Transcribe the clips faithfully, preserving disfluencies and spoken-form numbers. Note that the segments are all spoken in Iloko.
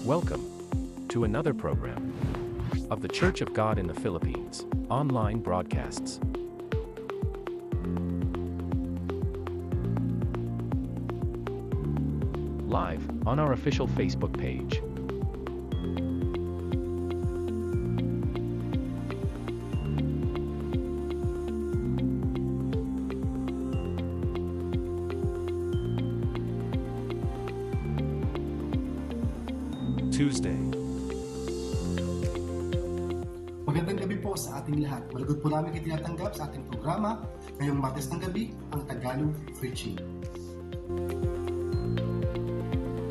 Welcome to another program of The Church of God in the Philippines online broadcasts. Live on our official Facebook page. Tuesday. Magandang gabi po sa ating lahat. Malugod po namin kayo tinatanggap sa ating programa ngayong Martes ng gabi, ang Tagalog Preaching.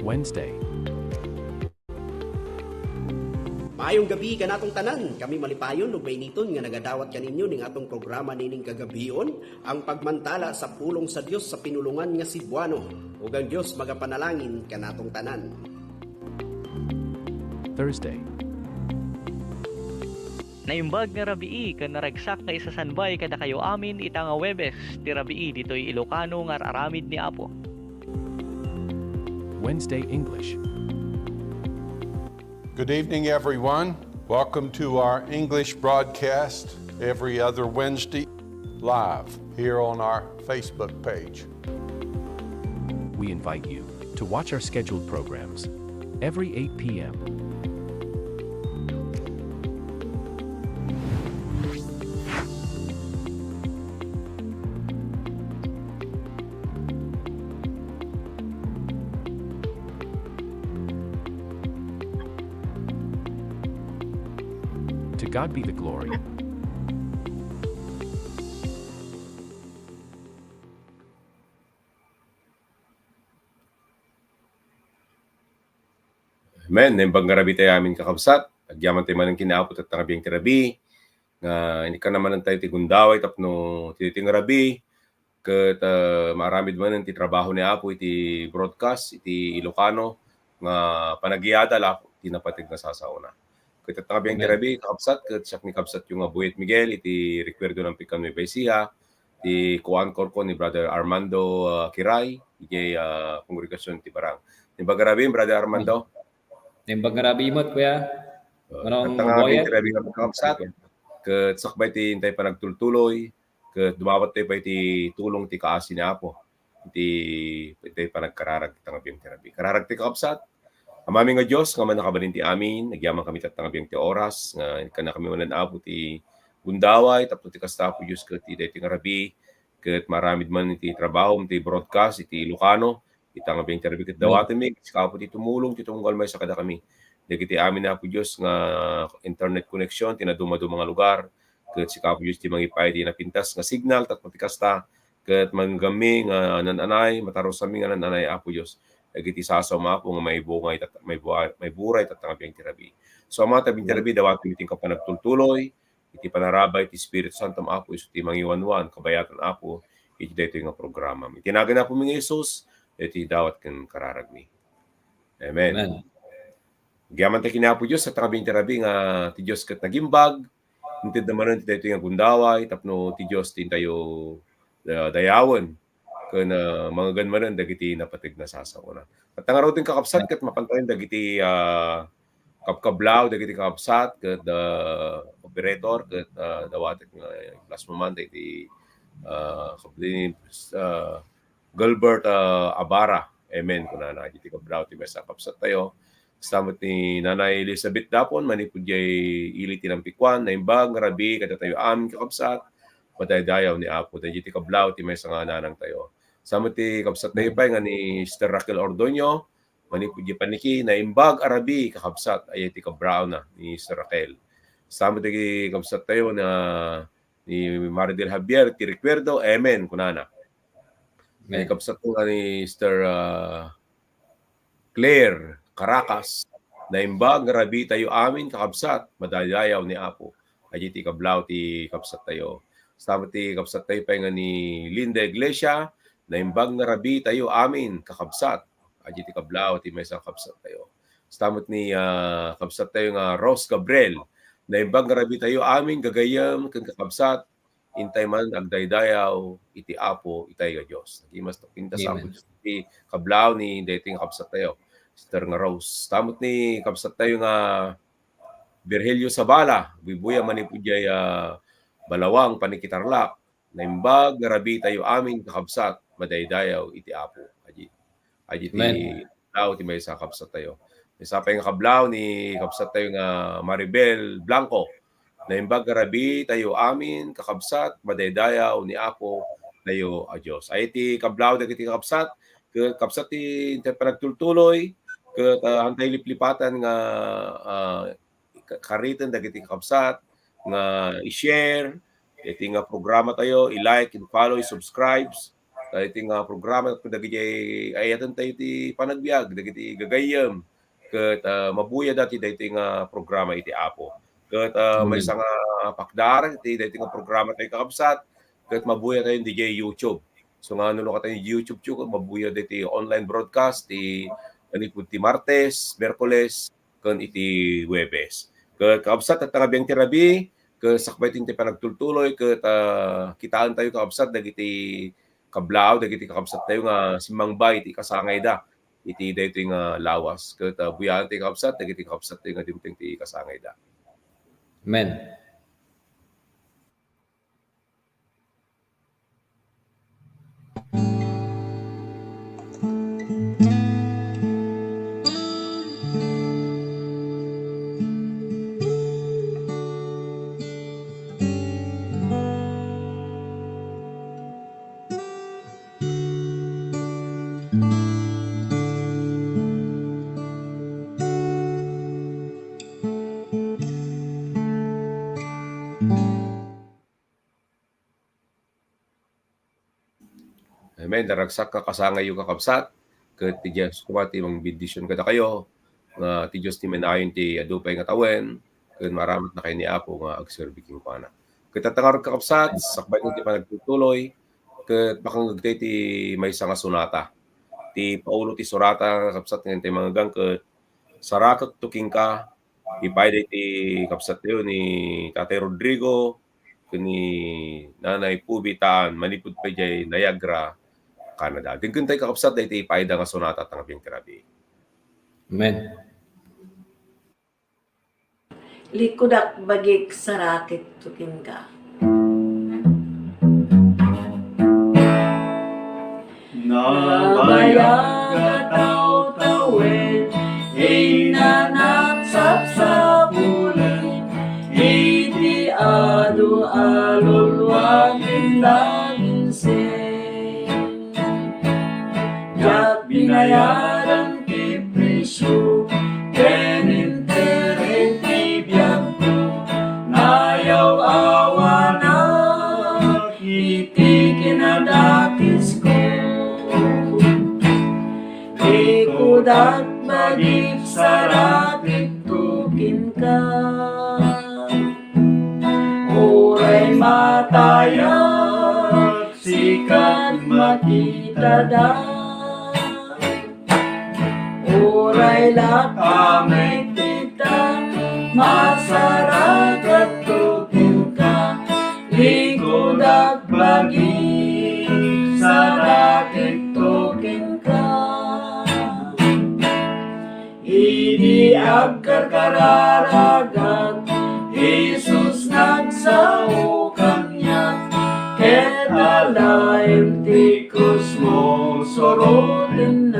Wednesday. Maayong gabi kanatong tanan. Kami malipayon ug mainiton nga nagadawat kaninyo ning atong programa nining kagabion, ang pagmantala sa pulong sa Dios sa pinulongan nga Cebuano. Ug ang Dios magapanalangin kanatong tanan. Thursday. Naimbag nga rabii ken naragsak nga isasanbay kadakayo amin ita nga Huwebes ti rabii ditoy Ilocano nga ar-aramid ni Apo. Wednesday English. Good evening, everyone. Welcome to our English broadcast every other Wednesday live here on our Facebook page. We invite you to watch our scheduled programs every eight p.m. To God be the glory. Amen. Naimbag nga rabii tayo amin, kakabsat. Agyaman tayo manen ken Apo, tatta nga biang ti rabii nga inikkan na manen tayo ti gundaway tapno ti, ti nga rabii ket, ah, maaramid manen ti trabaho ni Apo iti broadcast iti Ilocano nga panagiadal, Apo, ti napateg nga sasaona. Ket tatta nga biang ti rabii, kakabsat, ket siak ni kabsatyo nga Buyet Miguel iti Recuerdo ng Piccan Nueva Ecija, ti koankorko ni Brother Armando, ah, Kiray, idiay, ah, kongregasyon ti Barang. Naimbag nga rabii, Brother Armando. Naimbag nga rabii met, Kuya. Ah, Manong tatta nga biang ti rabii, kakabsat. Ket sakbay ti intay panagtultuloy, ket dumawat tayo pay ti tulong ti kaasi ni Apo. Iti, iti panagkararag tatta nga biang ti rabii. Kararag ti kakabsat. Amami nga Dios, nga mannakabalin ti amin, agyaman kami tatta nga biang ti oras, nga inikkan na kami manen Apo ti gundaway, tapno ti kasta Apo Dios ket iti daytoy nga rabii, ket maaramid manen iti trabaho, iti broadcast, iti Ilocano, ita nga biang ti rabii ket dawatenmi, sika Apo ti tumulong, ti tumunggal maysa kadakami. Dagiti amin Apo Dios nga internet connection, ti nadumaduma nga lugar, ket sika Apo Dios ti mangipaay ti napintas nga signal, tapno ti kasta, ket manggammi nga nan-anay, matarusanmi nga nan-anay, Apo Dios, dagiti sasaom, Apo, nga maibungay tat-, maibu-, maiburay tatta nga biang ti rabii. So, Ama, ta biang ti rabii, dawatenmi ti panagtultuloy, iti panarabay ti Espiritu Santo, Apo, isu ti mangiwanwan, kabayatan, Apo, iti daytoy nga programa. Iti nagan Apo mi nga Jesus, iti dawat ken kararagmi. Amen. Amen. Agyaman tayo ken Apo Dios, tatta nga biang ti rabii nga ti Dios ket nagimbag, inted na manen ti daytoy nga gundaway, tapno ti Dios ti intayo, ah, dayawen, ken, ah, mangegan manen dagiti napateg nga sasaona. Ket ngaruden, kakabsat, ket mapantayen dagiti, ah, kabkablaw, dagiti kakabsat, ket, ah, operator, ket, ah, dawatek nga plus mo man dagiti, ah, kabli-, ah, Gilbert, ah, Abara. Amen. Kunana, iti kablaw ti maysa a kabsat tayo. Kasta met ni Nanay Elizabeth Dapon, manipud diay ili ti Nampikwan, naimbag nga rabii kadatayo amin, kakabsat, madaydayaw ni Apo. Daydi ti kablaw ti maysa nga nanang tayo. Kasta met ti kabsat tayo pay nga ni Sister Raquel Ordoño, manipud diay paniki, naimbag a rabii, kakabsat, aya ti kablawna ni Sister Raquel. Kasta met ti kabsat tayo nga ni Maridel Javier, ti Recuerdo, amen, kunana. Amen. Ay, kabsat ko nga ni Sister, ah, Claire Caracas, naimbag nga rabii tayo amin, kakabsat, madaydayaw ni Apo. Ay, ti kablaw ti kabsat tayo. Kasta met ti kabsat tayo pay nga ni Linda Iglesia, naimbag nga rabii tayo amin, kakabsat. Ay, ti kablaw ti maysa a kabsat tayo. Kasta met ni, ah, kabsat tayo nga Rose Gabriel, naimbag nga rabii tayo amin, gagayyem, ken kakabsat, intay man agdaydayaw iti Apo itay nga Dios. Nagimas to pintas Apo Dios iti kablaw ni daytoy nga kabsat tayo. Sister nga Rose. Tamot ni kabsat tayo nga Virgilio Sabala, buybuya manipud jay, ah, Balawang, Panikitarlak. Naimbag nga rabii tayo amin, kakabsat, madaydayaw iti Apo. Aji, aji ti Amen. Kablaw ti maysa kabsat tayo. Maysa pay nga kablaw ni kabsat tayo nga Maribel Blanco. Naimbag nga rabii tayo amin, kakabsat, madaydayaw ni Apo tayo a Dios. Ay ti kablaw dagiti kakabsat, ket kabsat ti, ti panagtultuloy, ket, ah, antay liplipatan nga, ah, ka-, kariten dagiti kakabsat nga i-share iti nga programa tayo, i-like, i-follow, i-subscribe dagiti nga programa, ket dagiti ay-ayaten tayo ti panagbiag, dagiti gagayyem, ket, ah, mabuya dati daytoy nga programa iti Apo. Ket, ah, Amen. Maysa nga pakdar iti daytoy nga programa tayo, kakabsat, ket mabuya tayo iti YouTube. So nga no katayo iti YouTube, ket mabuya daytoy online broadcast ti manipud ti Martes, Miyerkules, ken iti Huwebes. Ket kakabsat, tatta nga biang ti rabii, ket sakbay ti panagtultuloy, ket, ah, kitaen tayo, kakabsat, dagiti kablaw, dagiti kakabsat tayo nga simmangbay ti kasangayda iti daytoy nga lawas. Ket, ah, buyaen tayo, kakabsat, dagiti kakabsat tayo nga dimteng ti kasangayda. Amen. Amen. Naragsak nga kasangayyo, kakabsat. Ket ti Dios koma ti mangbendision kadakayo, nga ti Dios ti manayon ti adu pay nga tawen, ken maramatnakayo ni Apo nga agserbi kenkuana. Ket tatta ngarud, kakabsat, sakbay ti panagtultuloy, ket makangngegtayo ti maysa nga sonata. Ti paulo ti surata, kakabsat, nga intay mangngeg, ket Sarakekto Kenka, ipaayda iti kabsat tayo ni Tatay Rodrigo ken ni Nanay Pubi Taan, manipud pay jay Niagara, Canada. Denggen tayo, kakabsat, daytoy ipaayda nga sonata tatta nga biang ti rabii. Amen. Likudak bagik, sarakekto kenka. Nabayag a tawtawen, inanat sapsapulen, iti adu a luluag ken daginsay. Diak binayaran ti presio ken interest ti biagko, nayaw-awanak iti kinadakisko. Likudak bagik, sarakekto kenka. Uray matayak, sikat makitadak. Uray la ka met ita, masarakekto kenka. Likudak bagik, sarakekto kenka. Idi agkarkararagak, Jesus, nagsao kaniak, ket alaem ti krusmo surotennak.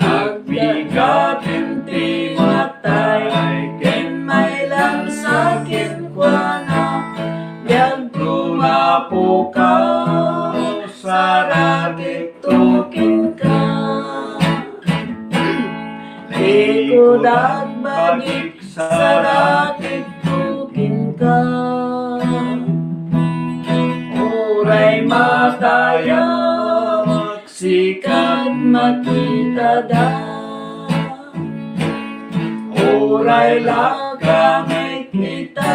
Nagbigaten ti matay, ken mailansa kenkuana, biagko nga Apoka, sarakekto kenka. Likudak bagik, sarakekto kenka. Uray matayak, sikat makitadak. Uray la ka met ita,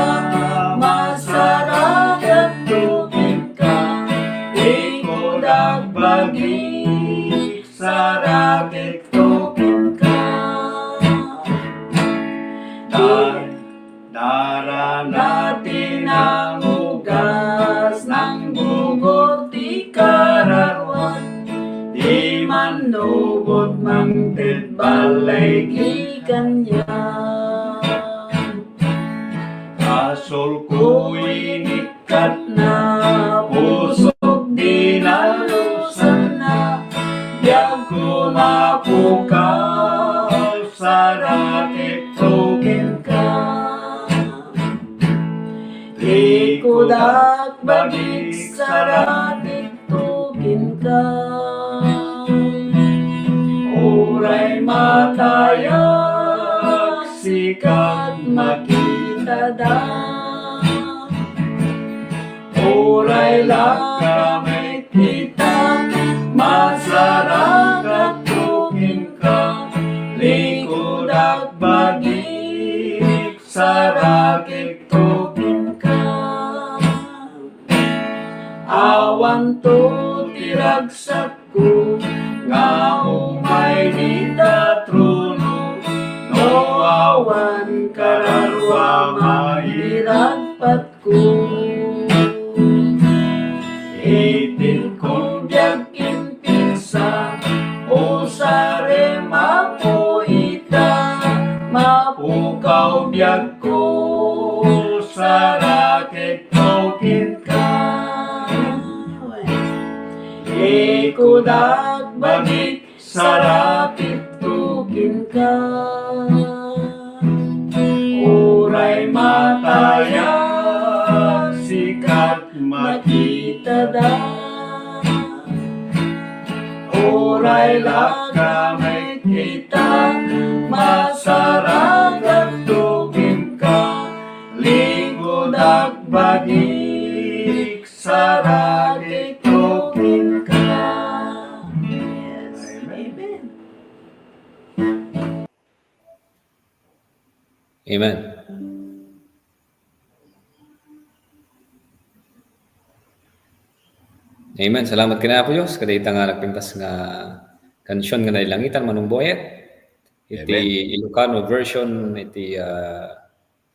masarakekto kenka. Likudak bagik, sarakekto kenka. Dar-, darana ti nangugas, nanggugot ti kararuan, di man Nubot mangted balay ti kanian. Asulko inikkat na pusok dinalusanna. Biagko mapukaw, sarakekto kenka. Likudak bagik, sarakekto kenka. Uray matayak, sikat makitadak. Uray lakka met ita, masarakekto kenka. Likudak bagik, sarakekto kenka. Awanto ti ragsakko nga umay dita trono, no awan kararua, mairagpatko. Itedkon biag ken pieksa, usarem, Apo, ita, mapukaw biagko, sarakekto kenka. Likudak bagik, sarakekto kenka. Uray matayak, sikat makitadak. Uray lakka met ita, masarakekto kenka. Likudak bagik, sarakekto kenka. Yes. Amen. Amen. Amen. Salamat ken Apo Dios kadayta nga nagpintas nga kansion nga nailangitan, Manong Boyet. Iti Amen. Ilocano version, iti, ah,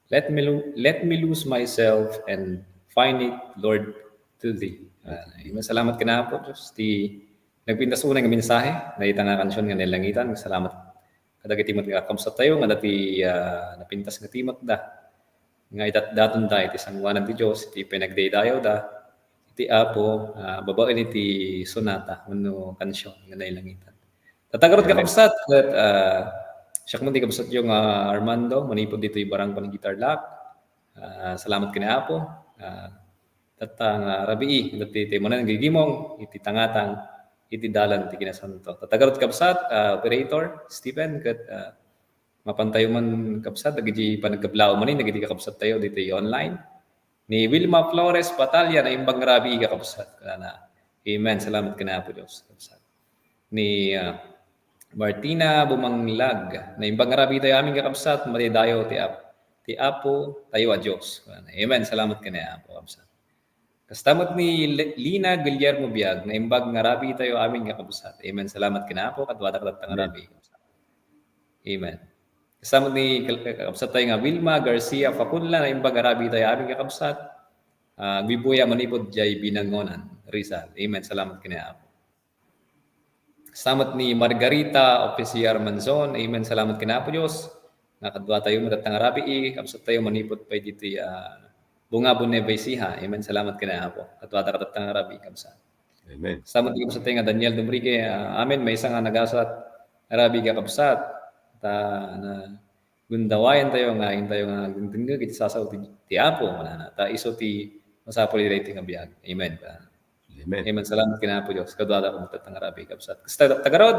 "Let me lo-, let me lose myself and find it, Lord, to thee." Ah, amen. Salamat ken Apo Dios. Ti nagpintas unay nga mensahe, dayta nga kansion nga nailangitan. Salamat kadagiti met nga kakabsattayo nga dati, ah, napintas nga timekda. Nga idatdatonda iti sangoanan ti Dios, iti panagdaydayawda iti Apo, ah, babaen iti sonata wenno kansion nga nailangitan. Tatta garud, Amen. Kakabsat, ket, ah, siak met ti kabsatyo nga Armando, manipud ditoy Barangay Guitar Lock. Ah, salamat ken Apo. Ah, tatta nga rabii, dati ti manen gigimong iti tangatang iti dalan ti kinasanto. Tatta garud, kabsat, ah, operator Stephen, ket, ah, mapantayo man, kabsat, dagiti panagkablaw manen dagiti kakabsattayo ditoy online. Ni Wilma Flores Batalla, naimbag nga rabii, kakabsat. Kunana, amen. Salamat ken Apo Dios, kabsat. Ni, ah, Martina Bumanglag, naimbag nga rabii tayo amin, kakabsat. Madaydayaw ti Ap-, ti Apo tayo a Dios. Kunana, amen. Salamat ken Apo, kabsat. Kasta met ni Le-, Lina Guillermo Biag, naimbag nga rabii tayo amin nga kabsat. Amen. Salamat ken Apo, kaduada kadatta nga Amen. Rabii. Amen. Kasta met ni kal-, kakabsat tayo nga Wilma Garcia Facunla, naimbag nga rabii tayo amin nga kabsat. Ah, agbubuya manipud jay Binangonan, Rizal. Amen. Salamat ken Apo. Salamat ni Margarita Officiar Manzon. Amen. Salamat ken Apo Dios nga kadua tayo met tatta nga rabii, kabsat tayo manipud pay ditoy, ah, Bungabon, Nueva Ecija. Amen. Salamat ken Apo. Kadua tayo met tatta nga rabii, kabsat. Amen. Salamat ken kabsat tayo nga Daniel Dumrigue. Ah, amen. Maysa nga nagasat nga rabii, kakabsat. Ta na, gundawayan tayo nga, intayo nga agdengdengngeg iti sasao ti, ti Apo, kunana. Ta isu ti masapul iti daytoy nga biag. Amen. Amen. Amen. Salamat ken Apo Dios. Kaduada met tatta nga rabii, kabsat. Kasta, tatta garud,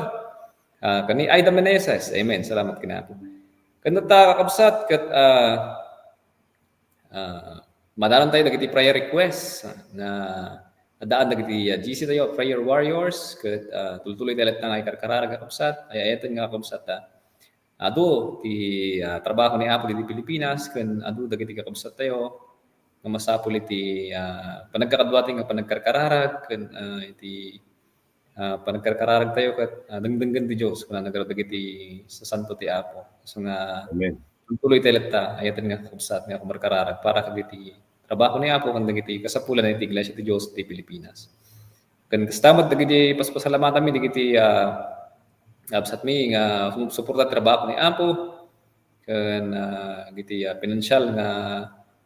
ah, ken ni Aida Meneses. Amen. Salamat ken Apo. Ken tatta, kakabsat, ket, ah, ah, madalan tayo dagiti prayer request, ah, nga addaan dagiti, ah, G C tayo, prayer warriors, ket, ah, tultuloy tayo latta nga ikarkararag, kakabsat. Ay-ayaten nga, kakabsat, ah, adu ti, ah, trabaho ni Apo ditoy Pilipinas, ken adu dagiti kakabsattayo nga masapul iti, ah, panagkakaduatayo nga panagkarkararag ken, ah, iti, ah, panagkarkararagtayo ket, ah, dengdenggen ti Dios, kunana, garud dagiti sasanto ti Apo. So nga, Amen. Tultuloy tayo latta, ayaten nga kakabsat nga kumarkararag para kadagiti trabaho ni Apo ken dagiti kasapulan iti Iglesia ti Dios iti Pilipinas. Ken kasta met dagiti paspasalamatanmi dagiti, ah, kabsatmi nga sum-, suporta ti trabaho ni Apo, ken, ah, dagiti, ah, pinansial nga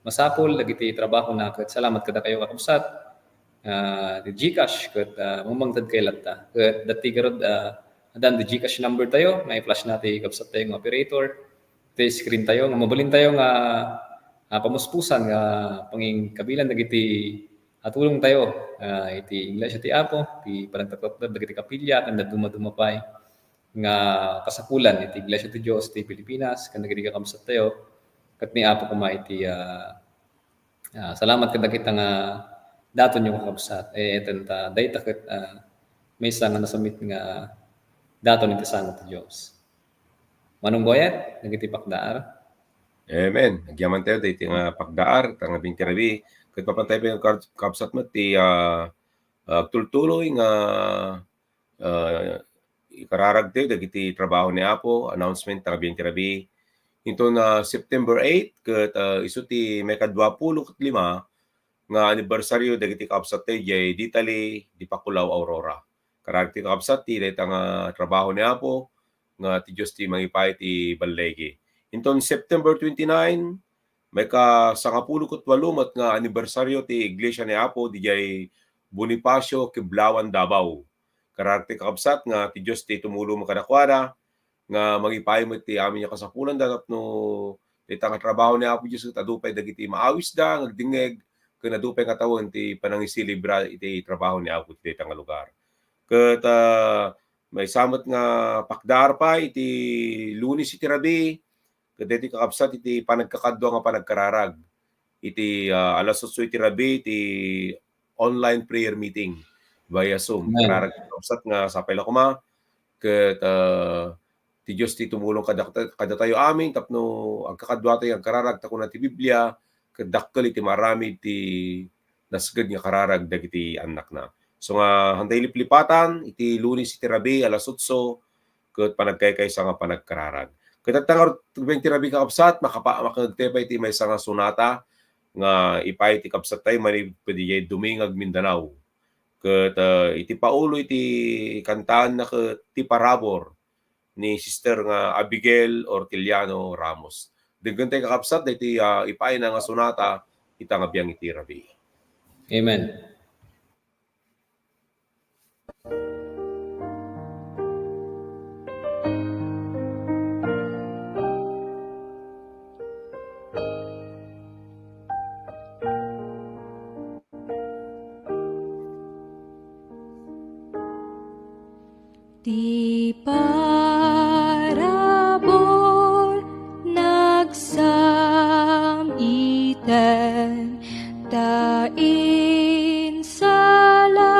masapul dagiti trabahona, ket salamat kadakayo, kakabsat. Ah, ti GCash ket, ah, mangmangtedkayo latta. Ket dati garud, ah, addan ti GCash number tayo nga i-flash na ti kabsat tayo nga operator. Ti screen tayo nga mabalin tayo nga, ah, pamuspusan nga pangingkabilan dagiti a tulong tayo, ah, iti Iglesia ti Apo, ti panagtatapnap dagiti kapilya, ken dadduma-duma pay nga kasapulan iti Iglesia ti Dios ti Pilipinas, ken dagiti kakabsat tayo, ket ni Apo koma iti, ah, ah, salamat kadagita nga datonyo, kakabsat. Eh, eten ta, dayta ket, ah, maysa nga nasumit nga daton iti sango ti Dios. Manong Boyet, dagiti pakdaar. Amen. Agyaman tayo dayta nga pakdaar, ta nga binti rabii. Ket mapan tayo pay, kab-, kabsat met ti, ah, ah, agtultuloy nga, ah, ikararag tayo dagiti trabaho ni Apo, announcement, ta nga binti rabii. Inton, ah, September eight, ket, ah, isu ti maikadua pulo ket lima nga anibersaryo dagiti kabsat tayo diay Ditali, Dipakulao, Aurora. Kararag ti kakabsat ti dayta nga trabaho ni Apo, nga ti Dios ti mangipaay ti balligi. Inton September twenty-nine, maikasangapulo ket walo met nga anibersaryo ti Iglesia ni Apo didiay Bonifacio, Kiblawan, Davao. Kararag ti kakabsat nga ti Dios ti tumulong kadakuada, nga mangipaay met ti amin nga kasapulanda tapno dayta nga trabaho ni Apo Dios ket adu pay dagiti maawisda nga agdingngeg ken adu pay nga tawen ti panangiselebra iti trabaho ni Apo iti dayta nga lugar. Ket, ah, maysa met nga pakdaar pay iti Lunes iti rabii, ket daytoy kakabsat iti panagkakadua nga panagkararag. Iti, ah, alas otso iti rabii iti online prayer meeting via Zoom. Amen. Kararag kakabsat nga sapay la koma, ket, ah, ti Dios ti tumulong kada-, kadatayo amin tapno agkakaduatayo agkararag, ta kuna ti Biblia, ket dakkel iti maaramid ti nasged nga kararag dagiti annakna. So nga, handa iliplipatan iti Lunes iti rabii, alas otso, ket panagkaykaysa nga panagkararag. Ket adda ngarud ti rabii, kakabsat, makapa-, makangegtayo pay iti maysa nga sonata nga ipaay ti kabsat tayo manipud idiay Dumingag, Mindanao. Ket, ah, iti paulo iti kantaanna ket Ti Parabur ni Sister nga Abigail Orteliano Ramos. Denggen tayo, kakabsat, daytoy, ah, ipaayna nga sonata ita nga biang iti rabii. Amen. Ti parabur nagsam-iten ta insala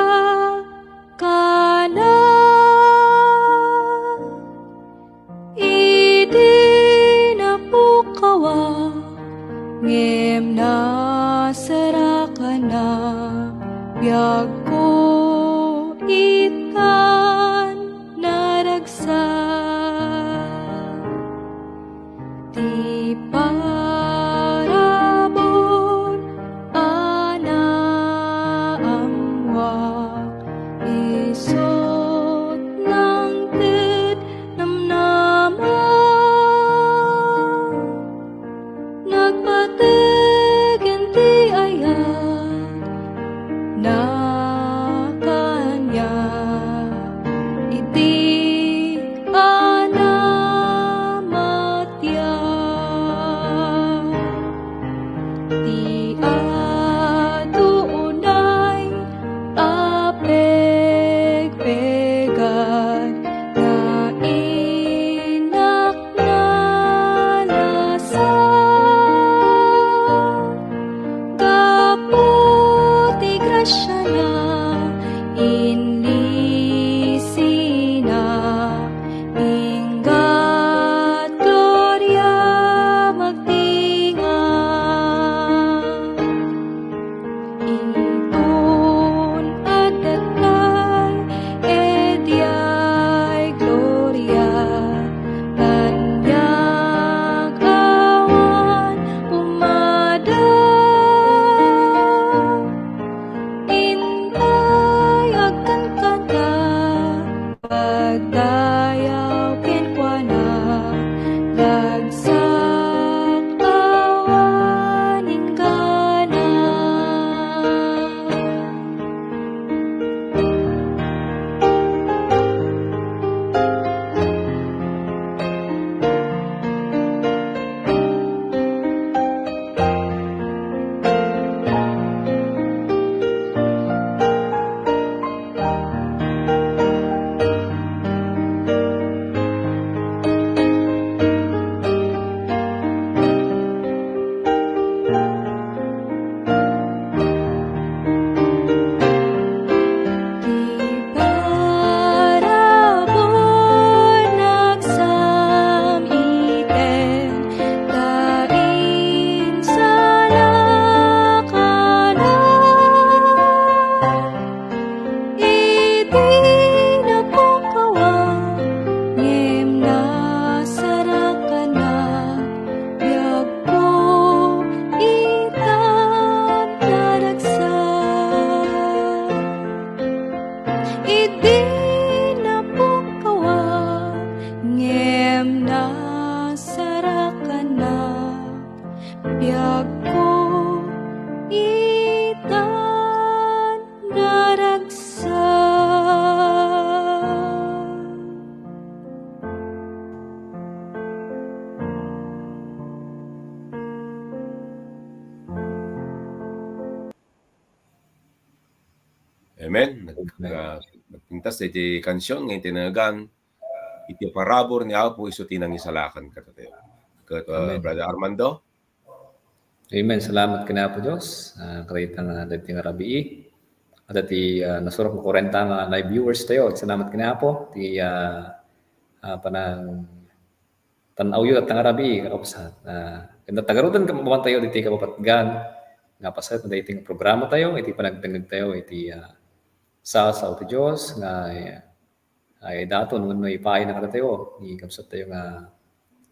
kana. Idi napukawa, ngem nasarakanna, biagko itan naragsak. Amen. Nag-, ah, nagpintas iti kansion nga intinangan, iti parabur ni Apo isu ti nangisalakan kadatayo. Ket, ah, Amen. Brother Armando? Amen. Salamat ken Apo Dios. Ah, karita nga dagiti nga rabii. Adda ti, ah, nasurok nga kwarenta nga live viewers tayo. Salamat ken Apo. Ti, ah, ah, panang tan-awyo tatta nga rabii, kakabsat. Ah, ken tagaruden ket mapan tayo ditoy kapapatgan nga paset daytoy nga programa tayo, iti panagdengngeg tayo, iti, ah, sao ti Dios nga, ah, idaton wenno ipaayna kadatayo, ni kabsat tayo nga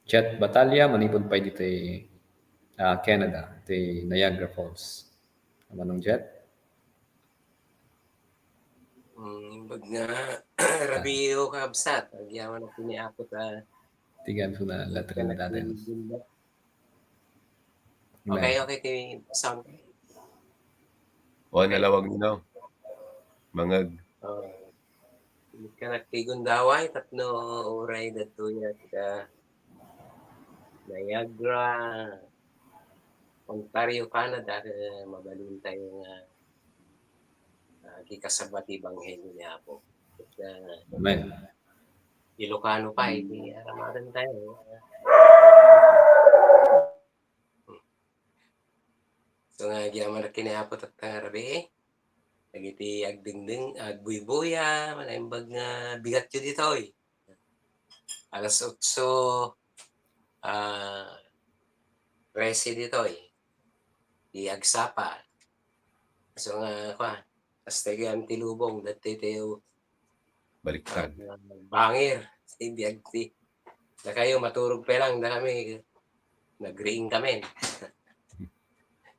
Jet Batalla, manipud pay ditoy, ah, Canada, ti Niagara Falls. Manong Jet? Mm, imbag nga rabii, kakabsat, agyaman ni Apo ta Ti gam suna, latrinan natin. Amen. Okay, okay, ti sound. O, nalawag ni, no? Mangeg. Oh. Kanak ti gundaway, tapno uray dagitoy ket, ah, Niagara, Ontario, Canada, ket mabalin tayo nga, ah, agikasaba ti ebanghelio ni Apo. Ket, ah, Amen. Ilocano pay ti aramaden tayo. So nga, agyaman ken ni Apo tatta nga rabii. Dagiti agdengdeng, agbuybuya, manaimbag nga bigatyo ditoy. Alas otso, ah, trese ditoy. Ti agsapa. So nga, kwa, hasta gayam ti lubong, dagiti tayo Baliktad. Ah, bangir. Ti biag ti. Dakayo, maturog pay lang, dakami, nagriing kami.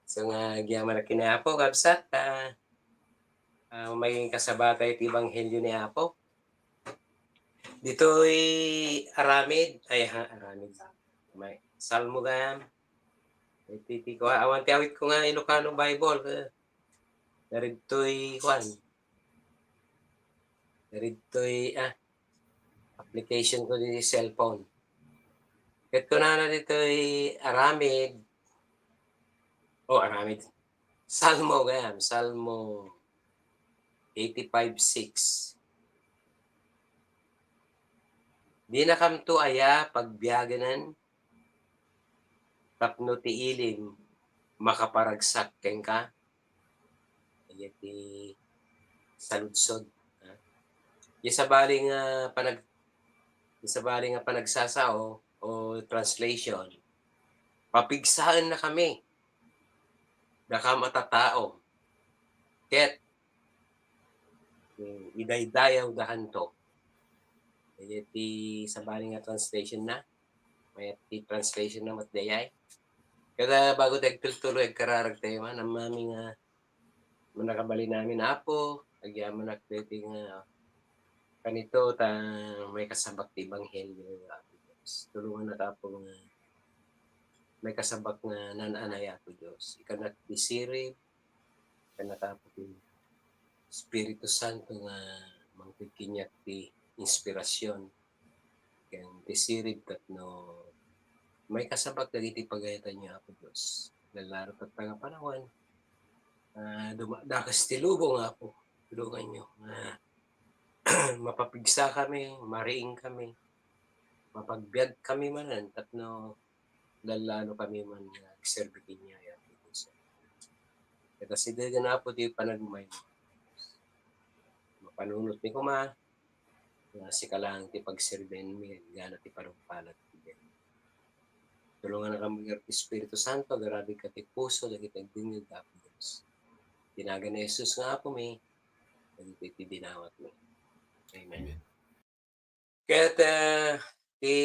So nga, agyaman ken ni Apo, kabsat, ah, ah, may kasabata iti ebanghelio ni Apo. Ditoy aramid, ay, ha, aramid. May Salmo gayam. Iti, ti, kuan, awan ti awit ko nga Ilocano Bible, eh. Dagitoy, kuan. Dagitoy, ah, application ko di cellphone. Ket kunana ditoy aramid, oh, aramid. Salmo gayam, Salmo eighty-five six. Dinakamto aya pagbiaganen tapno ti ilim makaparagsak kenka? Iti saludsod, ha? Iti sabali nga panag-, iti sabali nga panagsasao o translation, papigsaennakami, dakam a tattao, ket mm, idaydayawdakanto. Iti sabali nga translation na. Mayat ti translation na met dayay. Kada bago tayo agtultuloy, agkararag tayo man, ammami nga mannakabalin amin, Apo, agyamanak daytoy nga kanito ta maikasabak ti ebanghelio, Apo Dios. Tulongannak, Apo, nga maikasabak nga naan-anay, Apo Dios. Ikkannak ti sirib, ikkannak, Apo, ti Espiritu Santo nga mangted kaniak ti inspirasyon ken ti sirib tapno maikasabak dagiti pagayatanyo, Apo Dios. Lallaro tatta nga panawen, ah, dumadakes ti lubong, Apo. Tulonganyo nga mapapigsakami, mariingkami, mapagbiagkami manen tapno lallanokami man nga agserbi kenka, Apo Dios. Ket asidegen, Apo, ti panagmaymo. Mapanunotmi koma nga sika laeng ti pagserbienmi, gana ti panagpalat. Tulongannakami, Espiritu Santo, agarabidka ti puso dagiti agdengngeg, Apo Dios. Ti nagan ni Jesus nga Apomi, dagitoy ti dinawatmi. Amen. Amen. Ket, eh, ti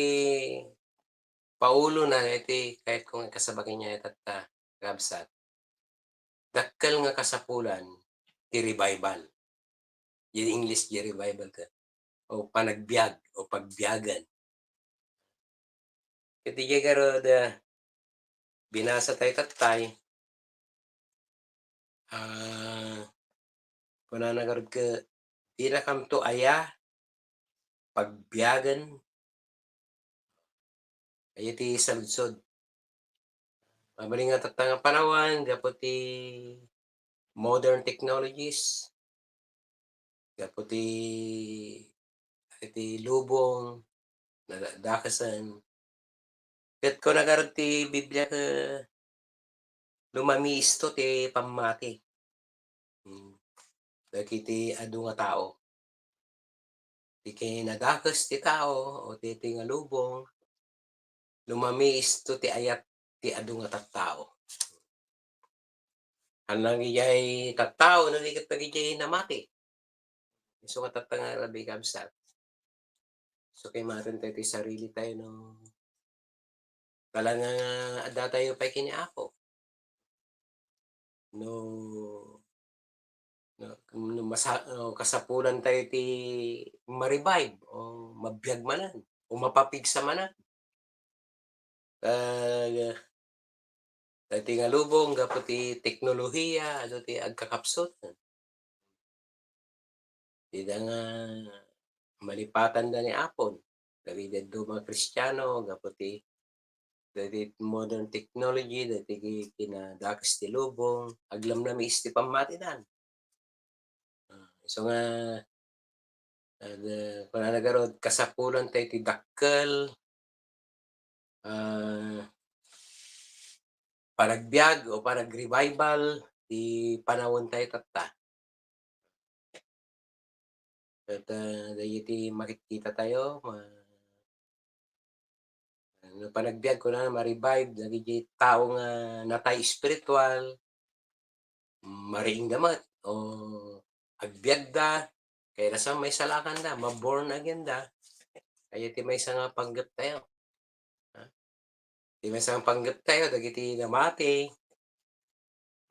paulona iti kayatko nga ikasaba kenka, tatta, kabsat. Dakkel nga kasapulan ti revival. Di English di revival ka. O panagbiag, o pagbiagan. Ket diay garud, ah, binasa tayo tattay, ah, kunana garud ket, dinakamto aya pagbiagen? Aya ti saludsod. Mabalin nga tatta nga panawen, gapu ti modern technologies, gapu ti, iti lubong, nadakdakesen. Ket kuna garud ti Biblia ket lumamiisto ti pammati. Hmm. Dagiti adu nga tao. Ti kinadakes ti tao o ti, ti nga lubong, lumamiisto ti ayat ti adu nga tattao. Haan lang idiay tattao, no di ket dagidiay namati. Isu nga tatta nga rabii, kabsat. So, kay maten tayo ti sarili tayo, no? Talaga nga adda tayo pay ken ni Apo. No, no, no masa-, no kasapulan tayo ti ma-revive o mabiag manen o mapapigsa manen. Kag, dagiti nga lubong gapu ti teknolohiya, adu ti agkakapsut. Dida nga malipatanda ni Apon. Dagiti dadduma nga Kristiano, gapu ti, dagiti modern technology, dagiti ki-, kinadakes ti lubong, aglamlamiis ti pammatidan. Ah, isu nga, ah, kunana garud, kasapulan tayo ti dakkel, ah, panagbiag o panagrevival ti panawen tayo tatta. Ket, ah, dagiti makitkita tayo, ma-, no panagbiag, kunana, ma-revive dagiti tao nga natay espiritual, mariingda met o agbiagda, kayatna sa maisalakanda, ma-born again da. Kaya ti maysa nga panggep tayo. Ha? Ti maysa nga panggep tayo, dagiti namati,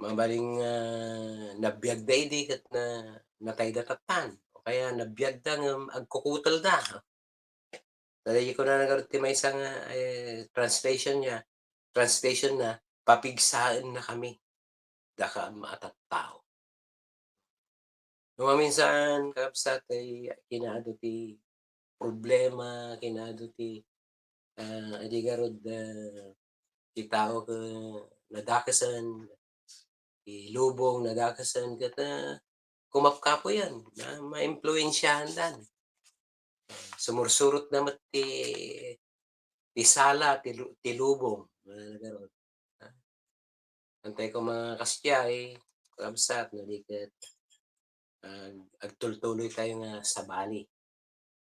mabalin nga nabiagda idi ket na-, natayda tattan. O kaya nabiagda ngem agkukutelda. Dagiti kunana garud ti maysa nga, eh, translation niya, translation na, "Papigsaennakami, dakam a tattao." No maminsan, kabsat, ay kinaadu ti problema, kinaadu ti, ah, adi garud, ah, ti tao ket nadakesen, ti lubong nadakesen ket, ah, kumapkapoyan, ah, maimpluensiahandan. Sumursurot na met ti, ti sala, ti lu-, ti lubong, mga nagaro-, ah. Antay ko mga kastiay, kabsat, no di ket, ah, agtultuloy tayo nga sabali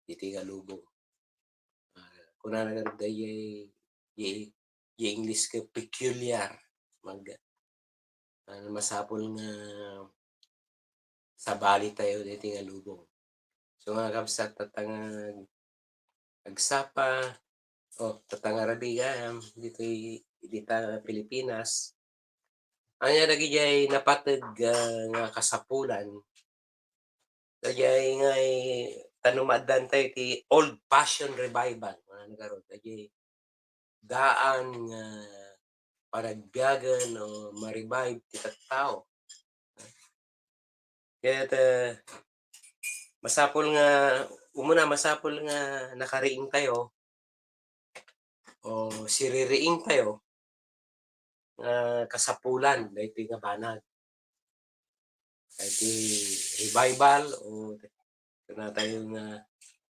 diti nga lubong. Ah, kunana nga daydiay, di, di English ket peculiar. Mag-, ah, masapul nga sabali tayo diti nga lubong. So, mga kabsat, tatta nga agsapa, o, tatta nga rabii gayam, ditoy, dita Pilipinas. Ania dagidiay napateg, ah, nga kasapulan, dagidiay nga, eh, ta no maaddaan tayo ti old fashioned revival, mga nagaro, dagidiay daan nga panagbiagen o ma-revive ti tattao. Ket, eh, masapul nga, umuna, masapul nga nakariing tayo o siririing tayo nga kasapulan daytoy nga banag. Daytoy revival o kunatayo nga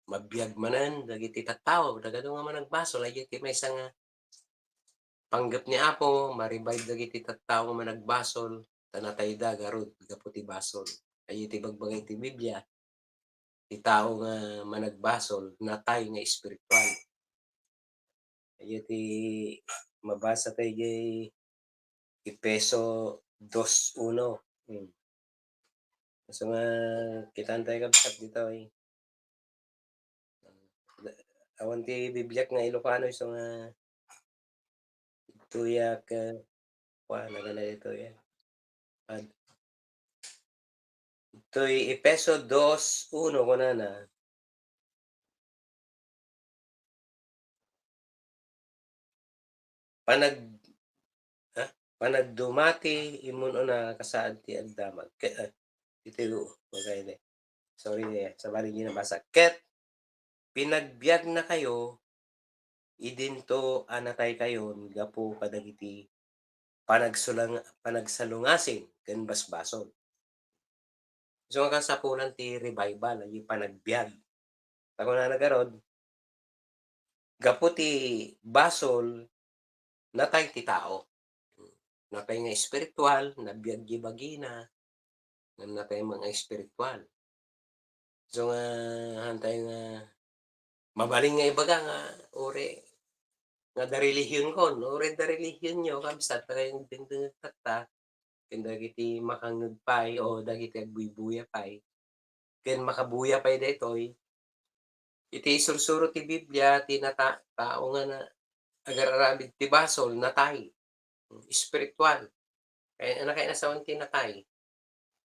mabiag manen dagiti tattao, dagado nga managbasol, ay ti maysa nga panggep ni Apo, ma-revive dagiti tattao nga managbasol, ta natayda garud gapu ti basol. Ay ti ibagbaga iti Biblia, ti tao nga managbasol, natay nga espiritual. Ay ti mabasa tayo diay Efeso dos uno. Hmm. So nga, kitaan tayo, kabsat, ditoy. Awan ti Bibliak nga Ilocano, so nga, ditoyak, eh, kuan, nagana ditoy, eh. Ad-, ditoy Efeso dos uno, kunana, Panag-, ha? Panagdumati immun-una kasaad ti agdamag. Ke-, ah, iti, magayde. Sorry, eh, sabali di nabasa. Ket pinagbiagnakayo idinto a nataykayon gapu kadagiti panagsulang-, panagsalungasing ken basbasol. So, nga kasapulan ti revival, ay panagbiag. Ta kunana garud, gapu ti basol, natay ti tao. Natay nga espiritual, nabiag ti bagina, ngem natay nga espiritual. So nga, hantay nga mabalin nga ibaga nga uri nga da relihion kon, uri da relihion nyo, kabsat, ta kayo dingdingeg tatta, ken dagiti makangngeg pay, o dagiti agbuybuya pay, ken makabuya pay daytoy. Iti isursuro ti Biblia, ti nata-, tao nga na-, agar-aramid ti basol, natay. Espiritual. Kay, anak, kay nasawan ti natay.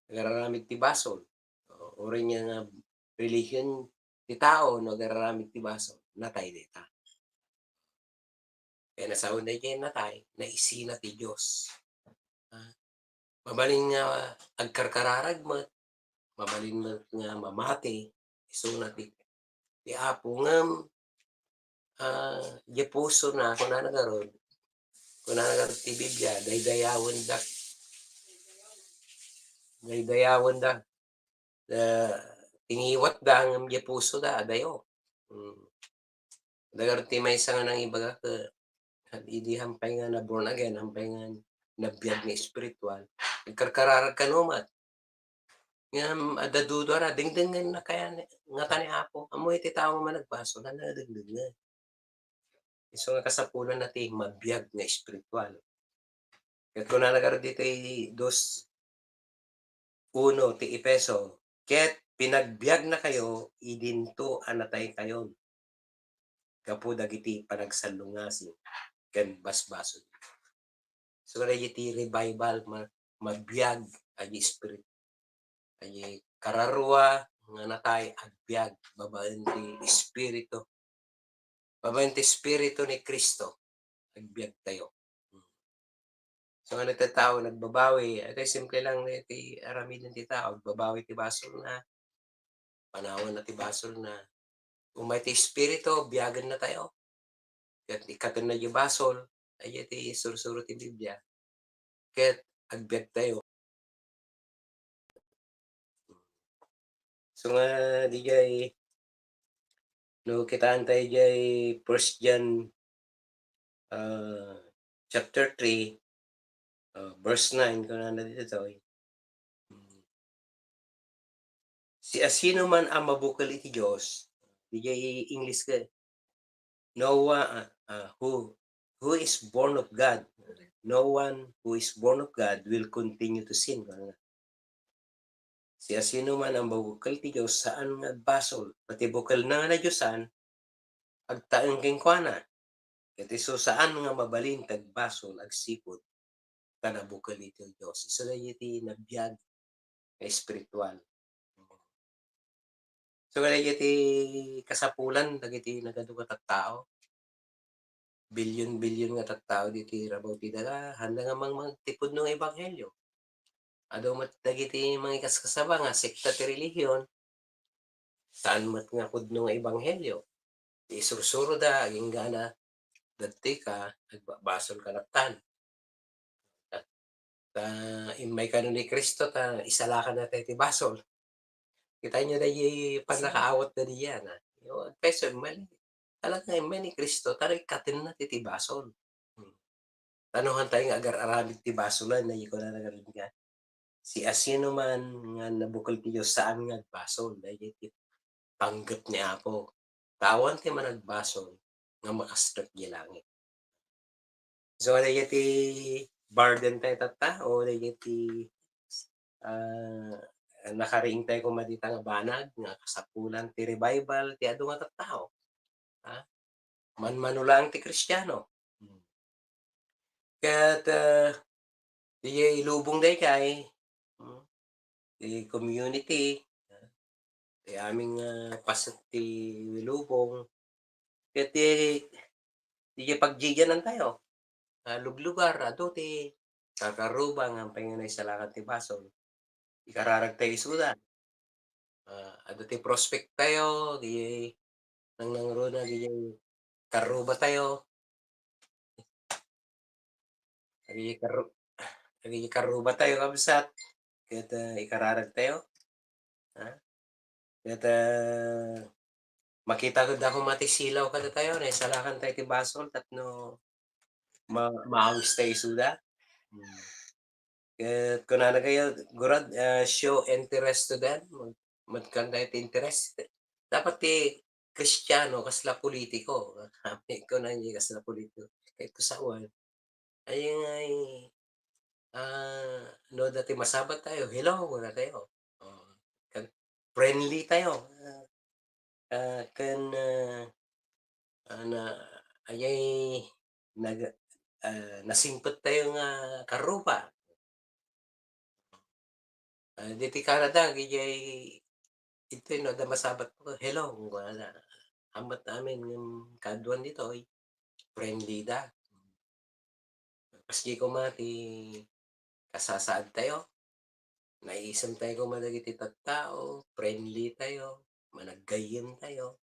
Agar-aramid ti basol. O, uray nga, nga relihion ti tao, no, agar-aramid ti basol, natay dayta. Kay nasawan daydiay natay, naisina ti Dios. Ah, mabalin nga agkarkararag met, mabalin met nga mamati, isuna ti, ti Apo, ngem, ah, diay pusona, kunana garud, kunana garud ti Biblia, daydayawenda. Daydayawenda. Da, tingiwatda ngem diay pusoda, adayo. Hmm. Dagar ti maysa nga nangibaga ket, idi hampay nga na-born again, hampay nga nabiag nga espiritual, nagkarkararag kano met. Ngem adda duduana, dengdengngennaka yan, ngata ni Apo. Ammo iti tao nga managbasol, ania nga dengdengngeg? Isu nga kasapulanna ti mabiag nga espiritual. Ket kunana garud ditoy dos uno ti Efeso, "Ket pinagbiagnakayo idinto a nataykayon gapu dagiti panagsallungasing ken basbasol." So, daydiay ti revival, ma-, mabiag a di spirit. Ay kararua nga natay, agbiag babaen ti Espiritu. Babaen ti Espiritu ni Cristo, agbiagtayo. So, nga nagtatao, nagbabawi, ay, simple lang ti aramiden ti tao, agbabawi ti basolna, panawanna ti basolna. Umay ti Espiritu, biagenna tayo. Ket ikkatenna diay basol, ay, ti sursuro ti Biblia. Ket agbiagtayo. So nga, diay, no, kitaan tayo diay First John, ah, chapter three, ah, verse nine, kunana ditoy, "Siasinoman a mabukel iti Dios," diay English ka, "No one, ah, ah, who, who is born of God, no one who is born of God will continue to sin." Kunana. Siasinoman a mabukel ti Dios, saan nga agbasol. Pati bukelna nga nadiosan, agtaeng kenkuana. Ket isu saan nga mabalin ti agbasol agsipud ta nabukel iti Dios. Isu daydiay ti nabiag nga espiritual. So, kadaydiay ti kasapulan dagiti nagadu nga tattao. Bilyon-bilyon nga tattao ditoy rabaw ti daga, haanda nga mang-, mangtipudno nga ebanghelio. Adu met dagiti mangikaskasaba nga sekta ti relihion, saan met nga pudno nga ebanghelio. Ti isursuroda, agingga na, "Ditoyka, agbabasolka lattan. Ta immay kano ni Cristo, ta isalakanna tayo ti basol." Kitaenyo daydiay pannakaawatda diay, a? Yo, agpayso, immay, talaga nga immay ni Cristo, ta ikkatenna ti, ti basol. Hmm. Ta no haantay nga agar-aramid ti basolan, ay kunana nga, "Siasinoman nga nabukel ti Dios, saan nga agbasol." Daydiay ti panggep ni Apo. Ta awan ti managbasol nga makasdek diay langit. So, daydiay ti burden tayo tatta, o daydiay ti, ah, nakariing tayo koma dita nga banag nga kasapulan ti revival ti adu nga tattao. Ha? Manmano laeng ti Kristiano. Hmm. Ket, ah, diay lubong daydiay, hmm, ti community, ah, ti amin nga paset ti lubong. Ket ti, ti pagdidianan tayo, ah, luglugar, adu ti kakarruba nga haantay nga naisalakan ti basol. Ikararag tayo isuda. Ah, adu ti prospect tayo, diay nangnangruna, diay karruba tayo. Adi karru-, adi karruba tayo, kabsat. Ket, ah, ikararag tayo. ha? Ket, ah, makita da koma ti silaw kadatayo, naisalakan tayo ti basol tapno ma-, maawis tayo isuda. Hmm. Ket kunana gayo, gurad, ah, show interest to them. Mag-, magkan tayo ti interest. Dapat ti Kristiano, kasla politiko. Kunana kasla politiko. Ket kusawan, ay, ay, ah, no, dati masabat tayo, "Hello," kuna tayo. Oh, kan-, friendly tayo. Ah, ah, ken, ah, ah, na, ayay nag-, ah, nasingpet tayo nga karruba. Ah, diti Canada, idiay, itoy no, adda masabat ko, "Hello," kunkuana. Ammet amin ngem kaduan ditoy, friendly da. Maski koma ti kasasaad tayo, naiisem tayo koma dagiti tattao, friendly tayo, managgayyem tayo.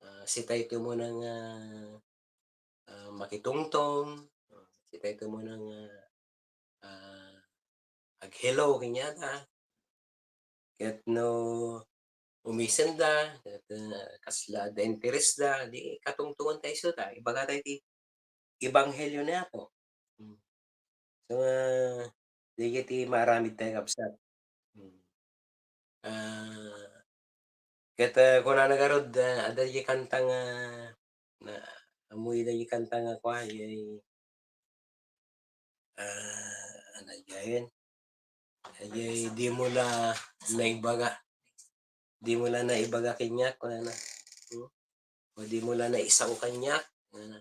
Ah, sitay ti umuna nga, ah, makitungtong, ah, sitay ti umuna nga, ah, ag-hello kaniada. Ket no umisenda, ket, ah, kasla adda interesda, di katungtongan tayo isuda, ibaga tayo ti ebanghelio ni Apo. Hmm. So, ah, dagiti maaramid tayo, kabsat. Hmm. Ah, ket, ah, kunana garud, ah, adda diay kanta nga, na, ammoyo dagiti kanta nga kua, diay, ah, ano diay? Diay, "Dimo la naibaga, dimo la naibaga kaniak," kunana. Hmm? O, "Dimo la naisao kaniak," kunana.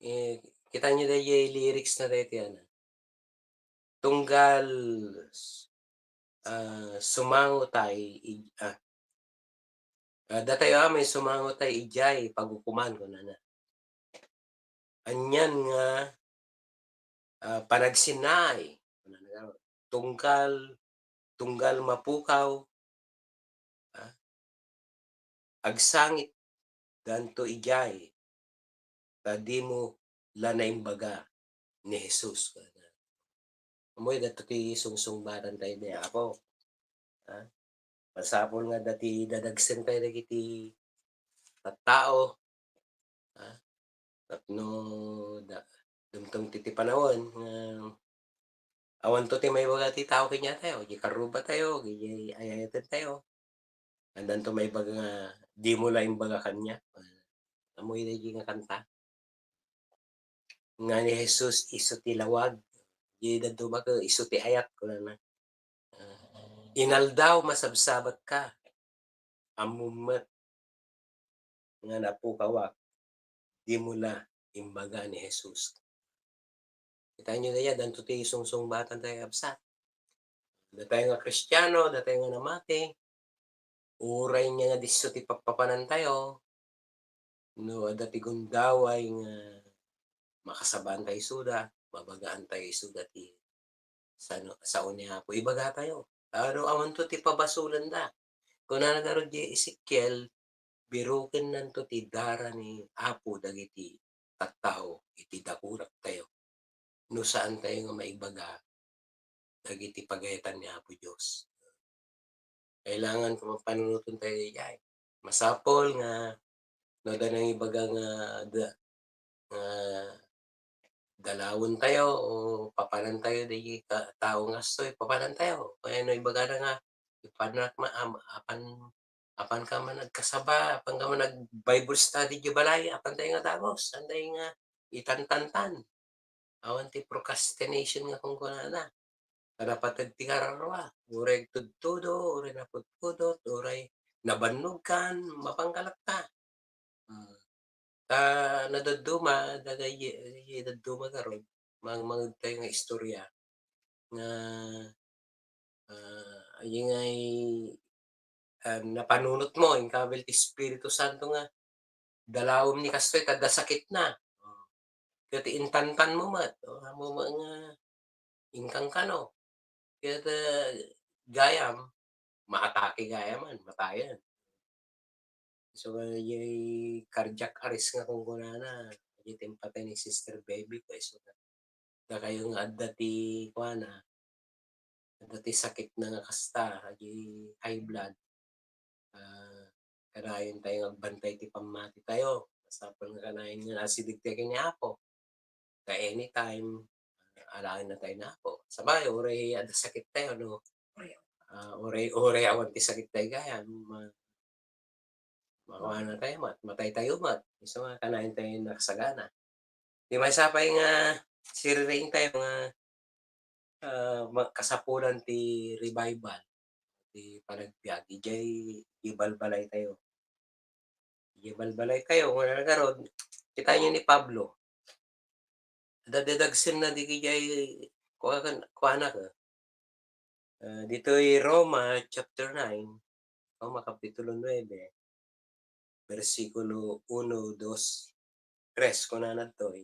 Eh, kitaenyo daydiay lyrics na daytoy, ano. Tunggal, ah, sumango tay id-, ah, ah, "Datayo amin sumango tay idiay pagukoman," kunana. "Anian nga, ah, panagsinnaay," kunana, "tunggal, tunggal mapukaw, ah, agsangitdanto idiay, ta dimo la naimbaga ni Jesus," kunana. Ammoyo, daytoy ti sungsungbatan tayo ni Apo. Ha? Masapul nga adda ti dadagsen tayo dagiti tattao. Ha? Tapno da-, dumteng ti, ti panawen nga awanto ti maibaga ti tao kaniatayo, di karruba tayo, di ay-ayaten tayo. Addanto maibaga nga, "Dimo la imbaga kaniak." Ammoyo daydi nga kanta? Nga ni Jesus isu ti lawag, di dadduma ket isu ti ayat, kunana. Ah, "Inaldaw masabsabatka, ammom met nga napukawak, dimo la imbaga ni Jesus." Kitaenyo daydiay, addanto ti sungsungbatan tayo, kabsat. Datayo nga Kristiano, datayo nga namati, uray nga disso ti pappapanantayo, no adda ti gundaway nga makasabaantayo isuda, mabagaantayo isuda ti sano-, sao ni Apo, ibagatayo. Ta no awanto ti pabasolenda. Kunana garud diay Ezekiel, "Birukennanto ti dara ni Apo dagiti tattao iti dakuraktayo, no saantayo nga maibaga dagiti pagayatan ni Apo Dios." Kailangan panunoten tayo daydiay. Masapul nga no adda nangibaga nga da-, nga dalawentayo o papanantayo dagiti ta-, tao nga kastoy, papanantayo. Kaya no ibagana nga, "Ipanak ma-, am-, apan, apanka man agkasaba, apanka man ag-Bible study idiay balay, apantayo nga dagus, saantayo nga itantantan." Awan ti procrastination nga kunkunana. Ta napateg ti kararua, uray agtudtudo, uray napudpudot, uray nabannogkan, mapanka latta. Ah, ta nadadduma, dagay, dagay dadduma garud, mangmanged tayo nga istorya nga, ah, ayngay, ah, napanunotmo, inkabil ti Espiritu Santo nga, "Dalawem ni kastoy ta adda sakitna." Oh. Ket intantanmo met, oh, ammom nga inkankano. Ket, ah, gayam, maatake gayamen, matayen. So, diay cardiac arrest nga kunkunana, diay ti impatay ni Sister Baby ko, isu nga, dakayo nga adda ti kuana, Adda ti sakitna nga kasta, di high blood. Ah, kanayon tayo nga agbantay ti pammati tayo. Masapul nga kanayon nga asideg tayo ken ni Apo. Ta anytime, alaenna tayo ni Apo. Sabay, uray adda sakit tayo, no? Uray. Ah, uray, uray awan ti sakit tayo gayam, ma-, makuana tayo met, matay tayo met. Isu nga kanayon tayo nakasagana. Di maysa pay nga siririing tayo nga, ah, ma-, kasapulan ti revival, ti panagbiag, idiay, idiay balbalay tayo. Idiay balbalay tayo, kunana ngarud, kitaenyo ni Pablo. Dadadagsenna dagiti ay, kuan-, kuana ka. Ah, ditoy Roma chapter nine, Roma kapitulo nuebe, bersikulo uno, dos, tres, kunana ditoy,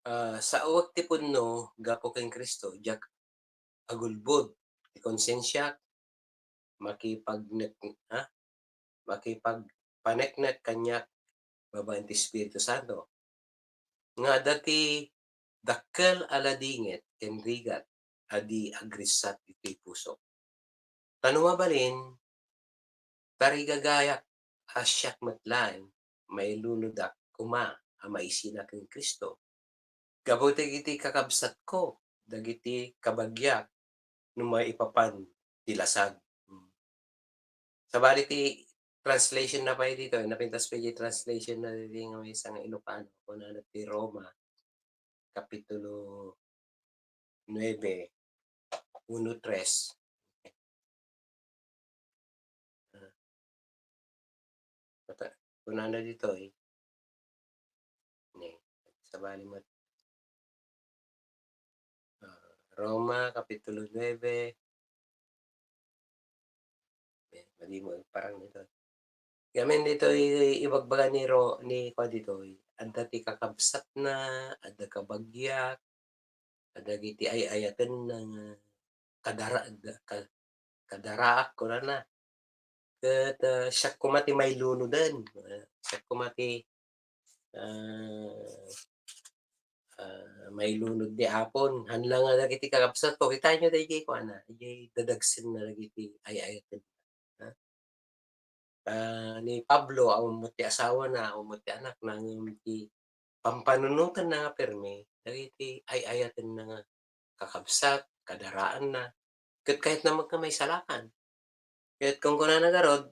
ah, "Saoek ti pudno gapu ken Cristo, diak agulbod ti konsensiak, makipagnek-, ha? Makipagpaneknek kaniak babaen ti Espiritu Santo." Nga adda ti dakkel a ladingit ken rigat a di agrissat iti pusok. Ta no mabalin, tarigagayak a siak met laeng, mailunodak koma a maisina ken Cristo. Gapu dagiti kakabsatko, dagiti kabagiak, no maipapan ti lasag. Hmm. Sabali ti translation na pay ditoy, napintas pay di translation na ditoy nga maysa nga Ilocano, kunana ti Roma, kapitulo nuebe, uno, tres. Ah. Mata-, kunana ditoy. Ne, sabali met. Ah, Roma, kapitulo nuebe. Eh, madi mo parang ditoy. Ngamin ditoy, ibagbaga ni Ro-, ni kuan ditoy, adda ti kakabsatna, adda kabagiak, adda dagiti ay-ayatenna nga kadara-, da-, ka-, kadaraak, kunana. Ket, ah, siak koma ti mailunoden, ah, siak koma ti, ah, ah, mailunod ni Apon. Haan la nga dagiti kakabsatko, kitaenyo daydiay kuana, idiay dadagsenna dagiti ay-ayatenna, ha? Ah, ni Pablo, awan met ti asawana, awan met ti anakna, ngem ti pampanunotenna nga permi, dagiti ay-ayatenna nga kakabsat, kadaraanna, ket kayatna met nga maisalakan. Ket kunkunana ngarud,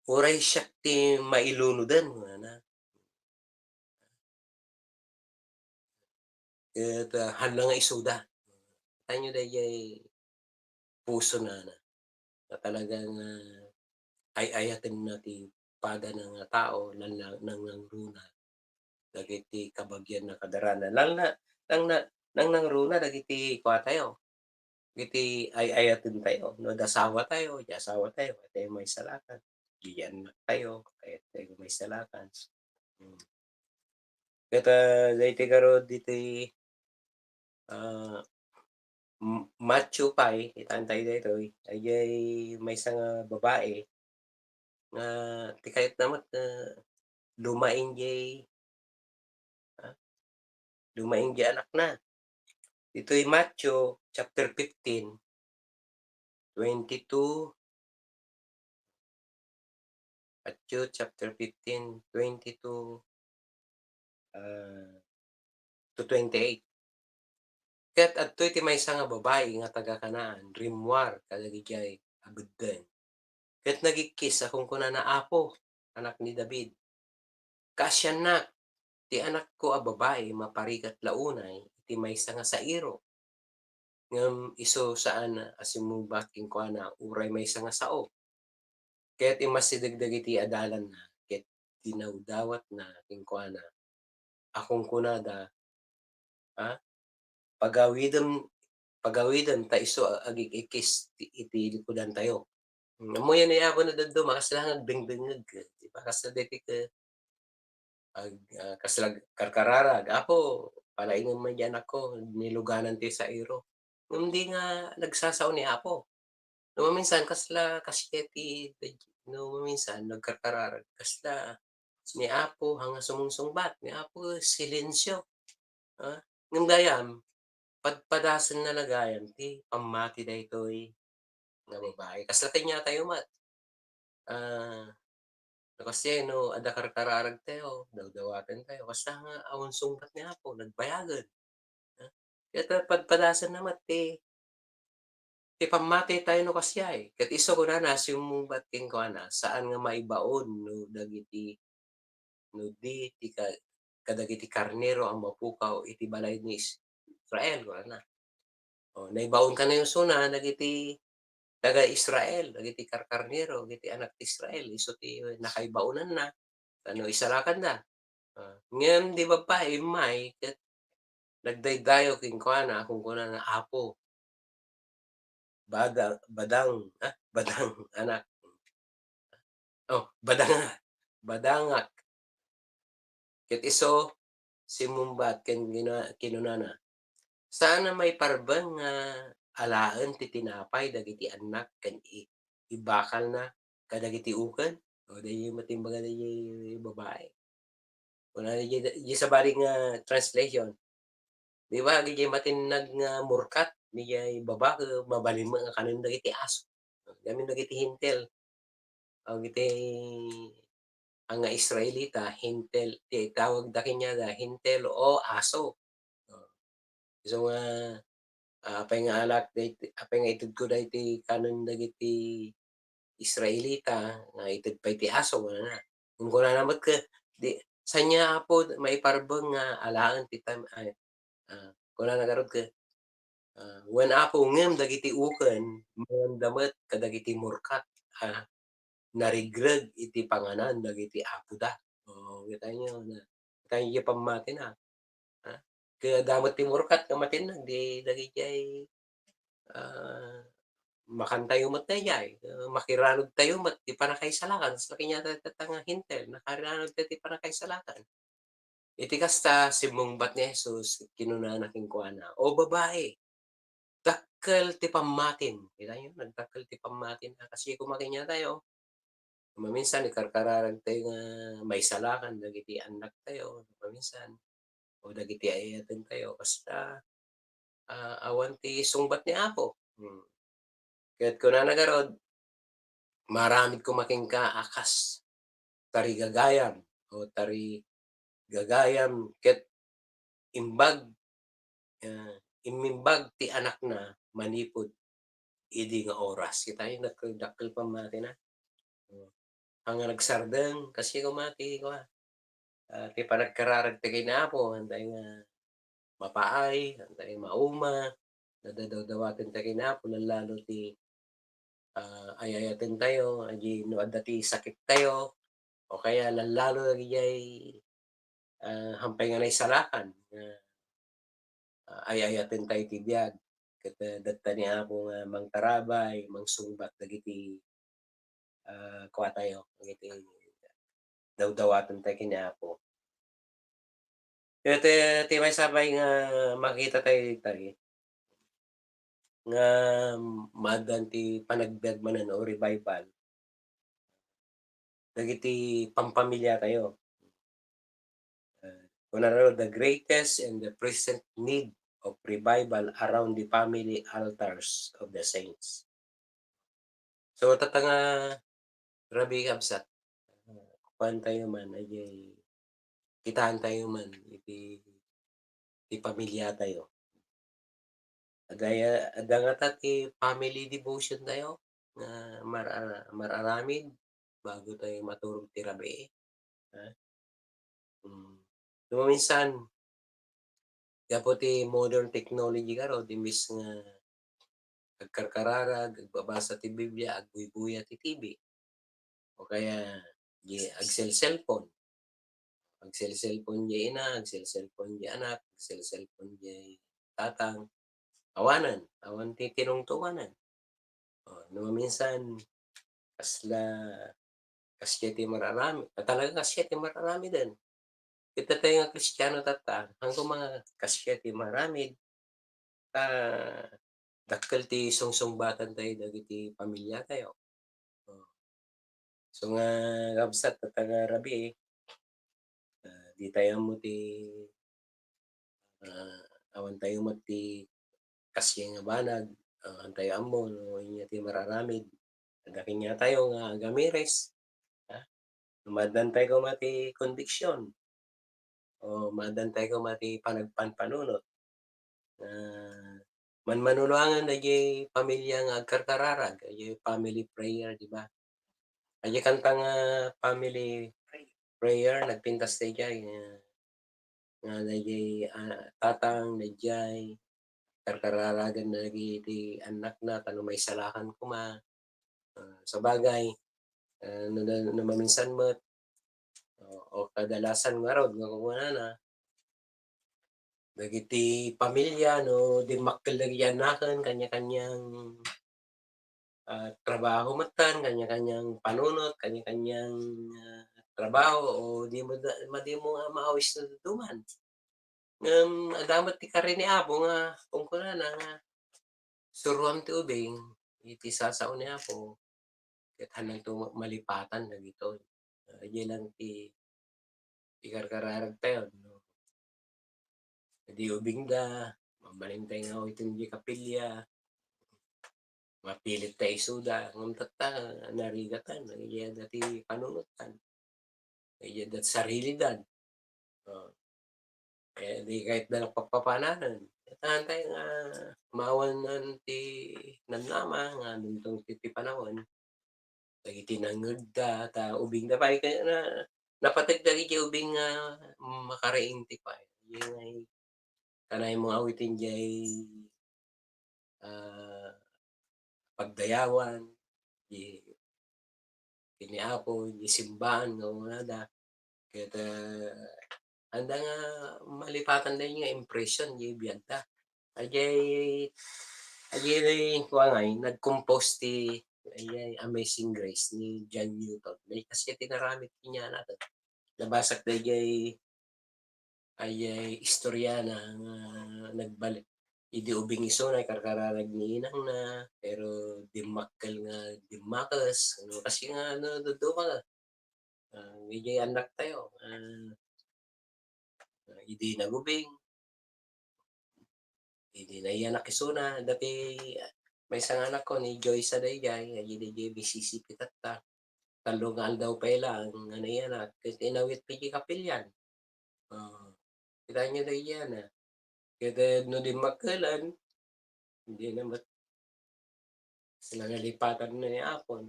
"Uray siak ti mailunoden," kunana. Ket, ah, haan la nga isuda. Kitaenyo daydiay pusona, na talagang, ah, ay-ayatenna ti padana nga tao, nang-, nang-, nangnangruna dagiti kabagianna, kadarana. Nang-, na-, nang-, na-, nangnangruna dagiti kuatayo, dagiti ay-ayatentayo. No, adda asawatayo, di asawatayo, kayatyo maisalakan. Di annaktayo, kayatyo maisalakan. Hmm. Ket, ah, daytoy ngarud ditoy, ah, m-, macho pay, kitaentayo daytoy, ay diay maysa nga babai nga ti kayatna met nga lumaing diay, ah, lumaing diay anakna. Ditoy Mateo chapter fifteen, twenty-two, Mateo chapter fifteen, twenty-two, ah, to twenty-eight. Ket adtoy ti maysa nga babai nga taga-Canaan, rimmuar kadagiti abedden. Ket nagikkis a kunkunana, "Apo, Anak ni David, kaasiannak, ti anakko a babai maparigat la unay iti maysa nga sairo." Ngem isu saan a simmungbat kenkuana uray maysa nga sao. Ket immasideg dagiti adalanna ket dinawdawatna kenkuana a kunkunada, a, "Pagawidem, pagawidem ta isu a-, agik-ikkis ti, iti likudantayo." Hmm, ammoyo ni Apo nga dadduma, kasla nga agdengdengngeg, di ba? Kasla daytoy ket ag-, ah, kasla karkararag, "Apo, palaingem met diay anakko, niluganan ti sairo." Ngem di nga nagsasao ni Apo. No maminsan, kasla, kasla ti, no maminsan, nagkarkararag, kasla ni Apo, haan nga sumungsungbat, ni Apo, silensyo. Ah, ngem gayam, padpadasenna la gayam ti pammati daytoy nga babai. Kasla kaniatayo met, ah, no kasdiay no adda karkararagtayo, dawdawatentayo, kasta nga awan sungbat ni Apo, nagbayagen. Ah, ket padpadasenna met ti, ti pammatitayo no kasdiay. Ket isu kunana, simmungbat kenkuana, saan nga maibaon no dagiti no di ti ka-, kadagiti karnero a mapukaw iti balay ni Is-, Israel, kunana. O, naibaon kanayon isuna dagiti taga-Israel, dagiti karkarnero, dagiti anak ti Israel, isu ti nakaibaonanna, tano isalakanda. Ah, ngem di babbai, immay ket nagdaydayo kenkuana, kunkunana, Apo, bada-, badang, ah, badang anak. Oh, badanga-, badangak. Ket isu, simmungbat ken gina-, kinunana, "Saan a maiparbeng nga alaen ti tinapay dagiti annak ken i-, ibakalna kadagiti uken?" O, daydiay met imbaga daydiay babai. Kunana idiay, idiay sabali nga translation, "Di ba, idiay matinnag nga murkat, idiay babai, mabalin met nga kanen dagiti aso, gamin dagiti Hentil, o dagiti, a, nga Israelita, Hentil, ti tawagda kaniada, Hentil o aso." O. Isu nga, ah, apay nga alaek dayti-, apay nga itedko dayti kanen dagiti Israelita nga ited pay ti aso, kunana. Kunkunana met ket, di, "Saan nga, Apo, maiparbeng nga alaen ti tam-," ay, ah, kunana garud ket, ah, "Wen, Apo, ngem dagiti uken, manganda met kadagiti murkat a narigreg iti panganan dagiti apoda." O, kitaenyo, na, kitaenyo ti pammatina. Ha? Ket adda met ti murkat nga matinnag di dagidiay, ah, makantayo met daydiay, ah, makiranudtayo met ti pannakaisalakan, sa kaniada tatta nga Hentil, nakaranudtayo ti pannakaisalakan. Iti kasta, simmungbat ni Jesus, kinunana kenkuana, "O babai, dakkel ti pammatim." Kitaenyo, nagdakkel ti pammatim. Kasdiay koma kaniatayo. Maminsan, ikarkararagtayo nga maisalakan dagiti annaktayo, maminsan, o dagiti ay-ayatentayo, kasta, ah, awan ti sungbat ni Apo. Hmm. Ket kunana garud, "Maaramid koma kenka a kas tarigagayam o tarigagayam ket imbag, ah, immimbag ti anakna manipud idi nga oras." Kitaenyo, dakkel, dakkel pammatina. O, haan nga nagsardeng, kasdiay koma ti kua, ah, ti panagkararag ti kinapo, haantayo nga mapaay, haantayo nga mauma, nadadawdawaten ti kinapo, lallalo ti, ah, ay-ayatentayo, aji no adda ti sakittayo, o kaya lallalo dagidiay, ah, haanpay nga naisalakan nga, ah, ay-ayatentayo iti biag. Ket, ah, datta ni Apo nga mangtarabay, mangsungbat dagiti, ah, kuatayo, dagiti dawdawatentayo ken ni Apo. Ket, eh, ti maysa pay nga makitatayo ditoy, nga maaddaan ti panagbiag manen o revival dagiti pampamiliatayo. Ah, kunana, "The greatest and the present need of revival around the family altars of the saints." So, tatta nga rabii, kabsat, ah, kuantayo man, agiay, kitaentayo man iti, iti pamiliatayo. Adda ya-, adda ngata ti family devotiontayo nga mar-, mar-aramid bago tayo maturog ti rabii, ha? Hmm. No maminsan, gapu ti modern technology ngarud, imbes nga agkarkararag, agbabasa ti Biblia, agbuybuya ti T V. O kaya, di agselselpon. Agselselpon di ina, agselselpon di anak, agselselpon di tatang. Awanen, awan ti tinungtunganen. O, no maminsan, kasla, kasdiay ti mar-aramid, a, talaga kasdiay ti mar-aramiden. Ket datayo nga Kristiano tatta, haan koma nga kasdiay ti maaramid, ta dakkel ti sungsungbatantayo dagiti pamiliatayo. O. So nga, kabsat, tatta nga rabii, ah, ditayo ammo ti, ah, awan tayo met ti kasdiay nga banag, ah, awan tayo ammo no ania ti mararamid. Adda kaniatayo nga agamires, ah, no maaddantay koma ti kondiksion, o maaddantay koma ti panagpanpanunot. Ah, manmanuluangan daydiay pamilia nga agkarkararag, daydiay family prayer, di ba? Daydiay kanta nga family prayer, nagpintas daydiay nga, nga daydiay, ah, tatang, daydiay, karkararagan dagiti annakna, ta no maisalakan koma. Ah, sabagay, ah, no, no, no maminsan met, o, o kadalasan ngarud nga kunkunana, dagiti pamilia no dimmakkel dagiti annaken, kanya-kanyang, ah, trabaho metten, kanya-kanyang panunot, kanya-kanyang, ah, trabaho o di mo da, madi mo nga maawis no dadduma. Ngem adda met ti kari ni Apo nga kunkunana nga suroam ti ubing iti sasao ni Apo, ket hananto malipatan dagitoy. Ah, idiay lang ti ikarkararagtayo, no? Idi ubingda, mabalintay nga awiten diay kapilya, mapilitta isuda, ngem tatta, narigatan, idiay adda ti panunotdan. Idiay adda ti sarilidan. Oh. Eh, di kayatda nagpapapananen. Ket haantayo nga maawanan ti namnama nga dumteng ti, ti panawen. Dagiti nangngegda, ta ubingda pay ket na, napateg dagiti ubing nga makariing ti pay. Idiay kanaymo awiten diay, ah, pagdayawan, di, ken ni Apo, di simbaan nga kunada. Ket, ah, anda nga malipatan daydi nga impression di biagda. Idiay, idiay kua ngay, nag-compose ti, idiay Amazing Grace ni John Newton. Daydi kasdiay ti naramid kaniana. Nabasak daydiay, idiay istoriana nga nagbalik. Idi ubing isuna, ikarkararag ni inangna, pero dimmakkel nga dimmakes, ano, kasi nga, ano, duduma nga. Ah, idiay annaktayo, ah, idi nagubing, idi naiyanak isuna, dati, ah, maysa nga anakko ni Joyce a daydiay, nga idi diay B C C P tatta. Tallo nga aldaw pay laeng nga naiyanak, ket inawit pay diay kapilian. Ah, kitaenyo daydiay, ah. Ket, eh, no dimmakkelan, dina met sila nalipatan ni Apo.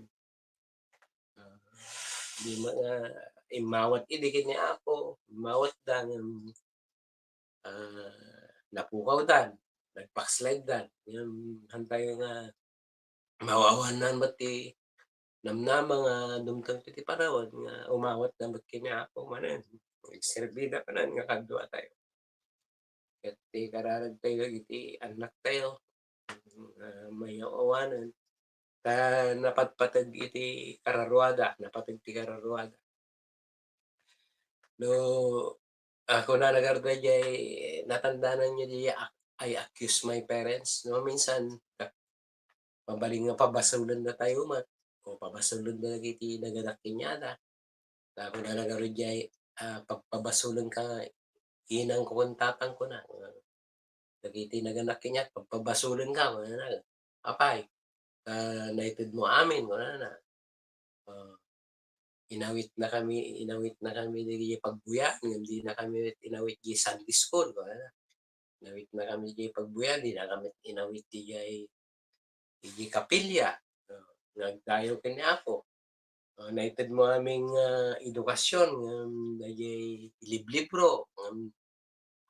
Ah, di met nga immawat idi ken ni Apo, immawatda ngem, ah, napukawdan, nag-backslide-dan. Ngem haantayo nga maawanan met ti namnama nga dumteng iti panawen nga umawatda met ken ni Apo manen. Nagserbida manen nga kaduatayo. Ket ti kararagtayo dagiti annaktayo, ah, maawanan. Ta napatpateg iti kararuada, napateg ti kararuada. No, ah, kunana ngarud daydiay, natandananyo daydiay, "I accuse my parents," no? Minsan, mabalin nga pabasolendatayo met, o pabasolenda dagiti naganak kaniada. Ta kunana ngarud daydiay, ah, "Pagpabasolenka, inangko ken tatangko na." Dagiti naganak kaniak, "Pagpabasolenka," kunana. Apay, ah, naitedmo amin, kunana. Ah, inawitnakami, inawitnakami dagiti pagbuyaen, ngem dinakami met inawit diay Sunday school, kunana. Inawitnakami diay pagbuyaen, dinakami inawit diay, diay kapilya, ah, nga agdayaw ken ni Apo. Ah, naitedmo amin nga edukasion ngem daydiay liblibro, ngem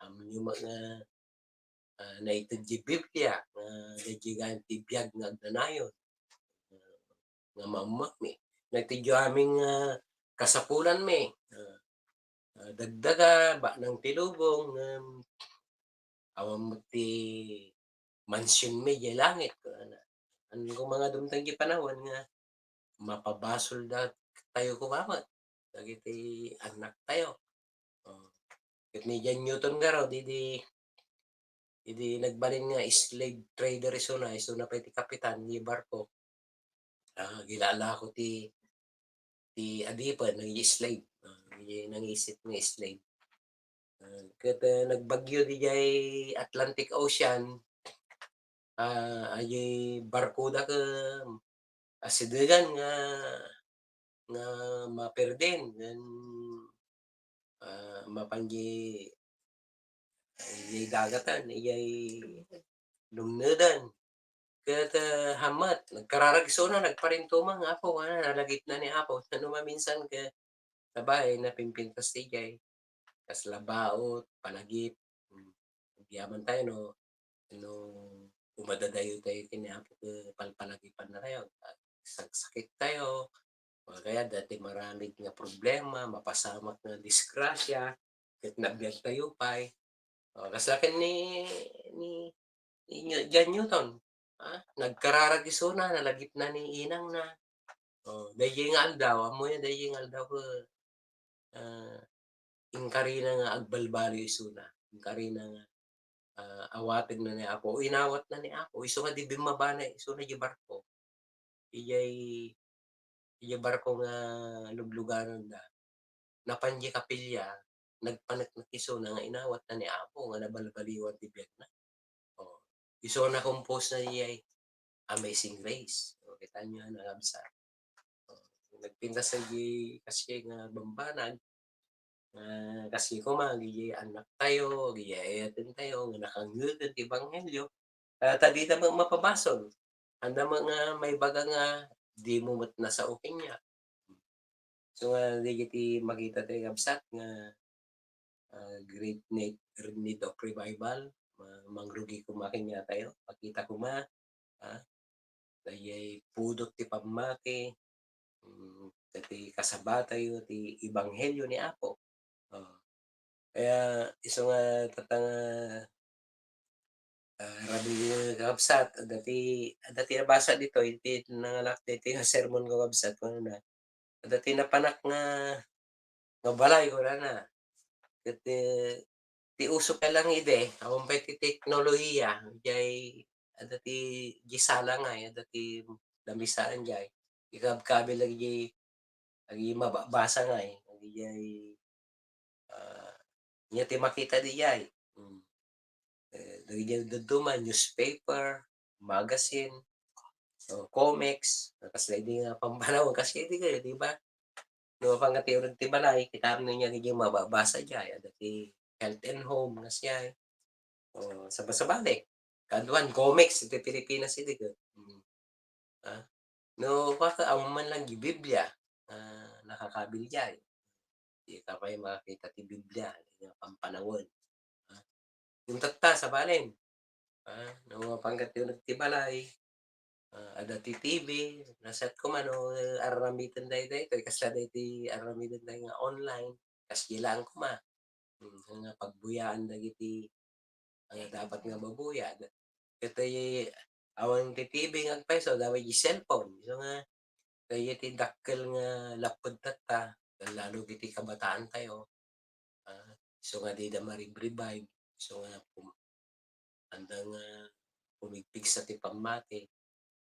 ammom met nga, ah, naited diay Biblia nga daydiay gayam ti biag nga agnanayon nga maummakmi. Naitedyo amin nga kasapulanmi, ah, ah, dagdaga, baknang ti lubong, ngem awan met ti mansionmi diay langit, kunana. Haan koma nga dumteng diay panawen nga mapabasolda tayo koma met dagiti annaktayo. Oh. Ket ni John Newton ngarud, idi, idi nagbalin nga slave trader isuna, isuna pay ti kapitan ni barko. Ah, gilalako ti, ti adipen, naging slave. Ah, nangisip nga slave. Ah, ket, ah, nagbagyo didiay Atlantic Ocean, ah, adiay barkoda ket asidegan nga, nga maperdin ken, ah, mapan di, idiay dagatan, idiay lumneden. Ket, ah, hammet, nagkararag isuna, nagparintumeng, Apo, ah, nalagipna ni Apo. Saan no maminsan ket, sabay, napimpintas ti jay. Kasla baut, palagip, hmm, agyaman tayo no, no umadadayo tayo ken ni Apo ket palpalagipan na tayo, ah, sagsakit tayo, o kaya dati maramid nga problema, mapasamak nga disgrasya, ket nabiag tayo pay. O, kasla ken ni, ni, ni Nyo-, John Newton, ah, nagkararag isuna, nalagipna ni inangna. O, daydiay nga aldaw, ammoyo daydiay nga aldaw ket, ah, inkarina nga agbalbaliw isuna, inkarina nga, ah, awatenna ni Apo, inawatna ni Apo, isu nga di bimmabana isuna diay barko. Idiay, idiay barko nga luglugananda, napan diay kapilya, nagpaneknek isuna nga inawatna ni Apo nga nabalbaliwan ti biagna. O, isu a na-compose na diay Amazing Grace. O, kitaenyo a nakabsat. O, nagpintas na diay kasdiay nga bambanag, nga kasdiay koma, diay annak tayo, diay ay-ayaten tayo, nga nakangngeg ti ebanghelio. Ah, ta dita met mapabasol. Anda met nga maibaga nga dimo met nasao kaniak. So nga, dagiti makita tayo, kabsat, nga, ah, great need, need of revival, ma-, mangrugi koma kaniatayo. Makita koma, ah, daydiay pudot ti pammati, mm, ket ti kasabatayo ti ebanghelio ni Apo. O. Kaya isu nga tatta nga, ah, rabii nga kakabsat, adda ti, adda ti nabasa ditoy, ti nanganak ditoy nga sermon ko, kabsat, kunana, adda ti napanak nga, nga balay, kunana. Ket, eh, ti uso pay lang idi, awan pay ti teknolohiya, jay adda ti, jay sala ngay, adda ti lamisaan jay. Ikabkabil lagi jay, agi mababasa ngay, agi jay, ah, nia ti makita di jay. Hmm. Eh, dagiti dadduma, newspaper, magazine, o comics, kasla idi nga pampanawen, kasla idi kayo, di ba? No, mapan nga ti uneg ti balay, kitaem no nia, di mababasa jay, adda ti Health and Home, nga siya, eh. O, sabasabali. Kaduan, comics, iti Pilipinas, idi, ka. Mm. Ah, no, kaka-, awan man lang di Biblia, ah, nakakabil jay. Di ka pay makakita ti Biblia, nga pampanawen. Ah, yung tatta, sabalen. Ah, no, mapan nga ti uneg ti balay, ah, adda ti T V, nasat ko man, no, aramiden daytoy, kasla daytoy aramiden daytoy nga online, kasla lang koma. Hmm, nga pagbuyaan dagiti, ah, dapat nga mabuya. Ket awan ti T V nga agpayso, daytoy cellphone. Isu nga, daytoy ti dakkel nga lapped tatta, lalo iti kabataan tayo. Ah, isu nga dida ma-revive, isu nga pum-, anda nga pumigpigsa ti pammati.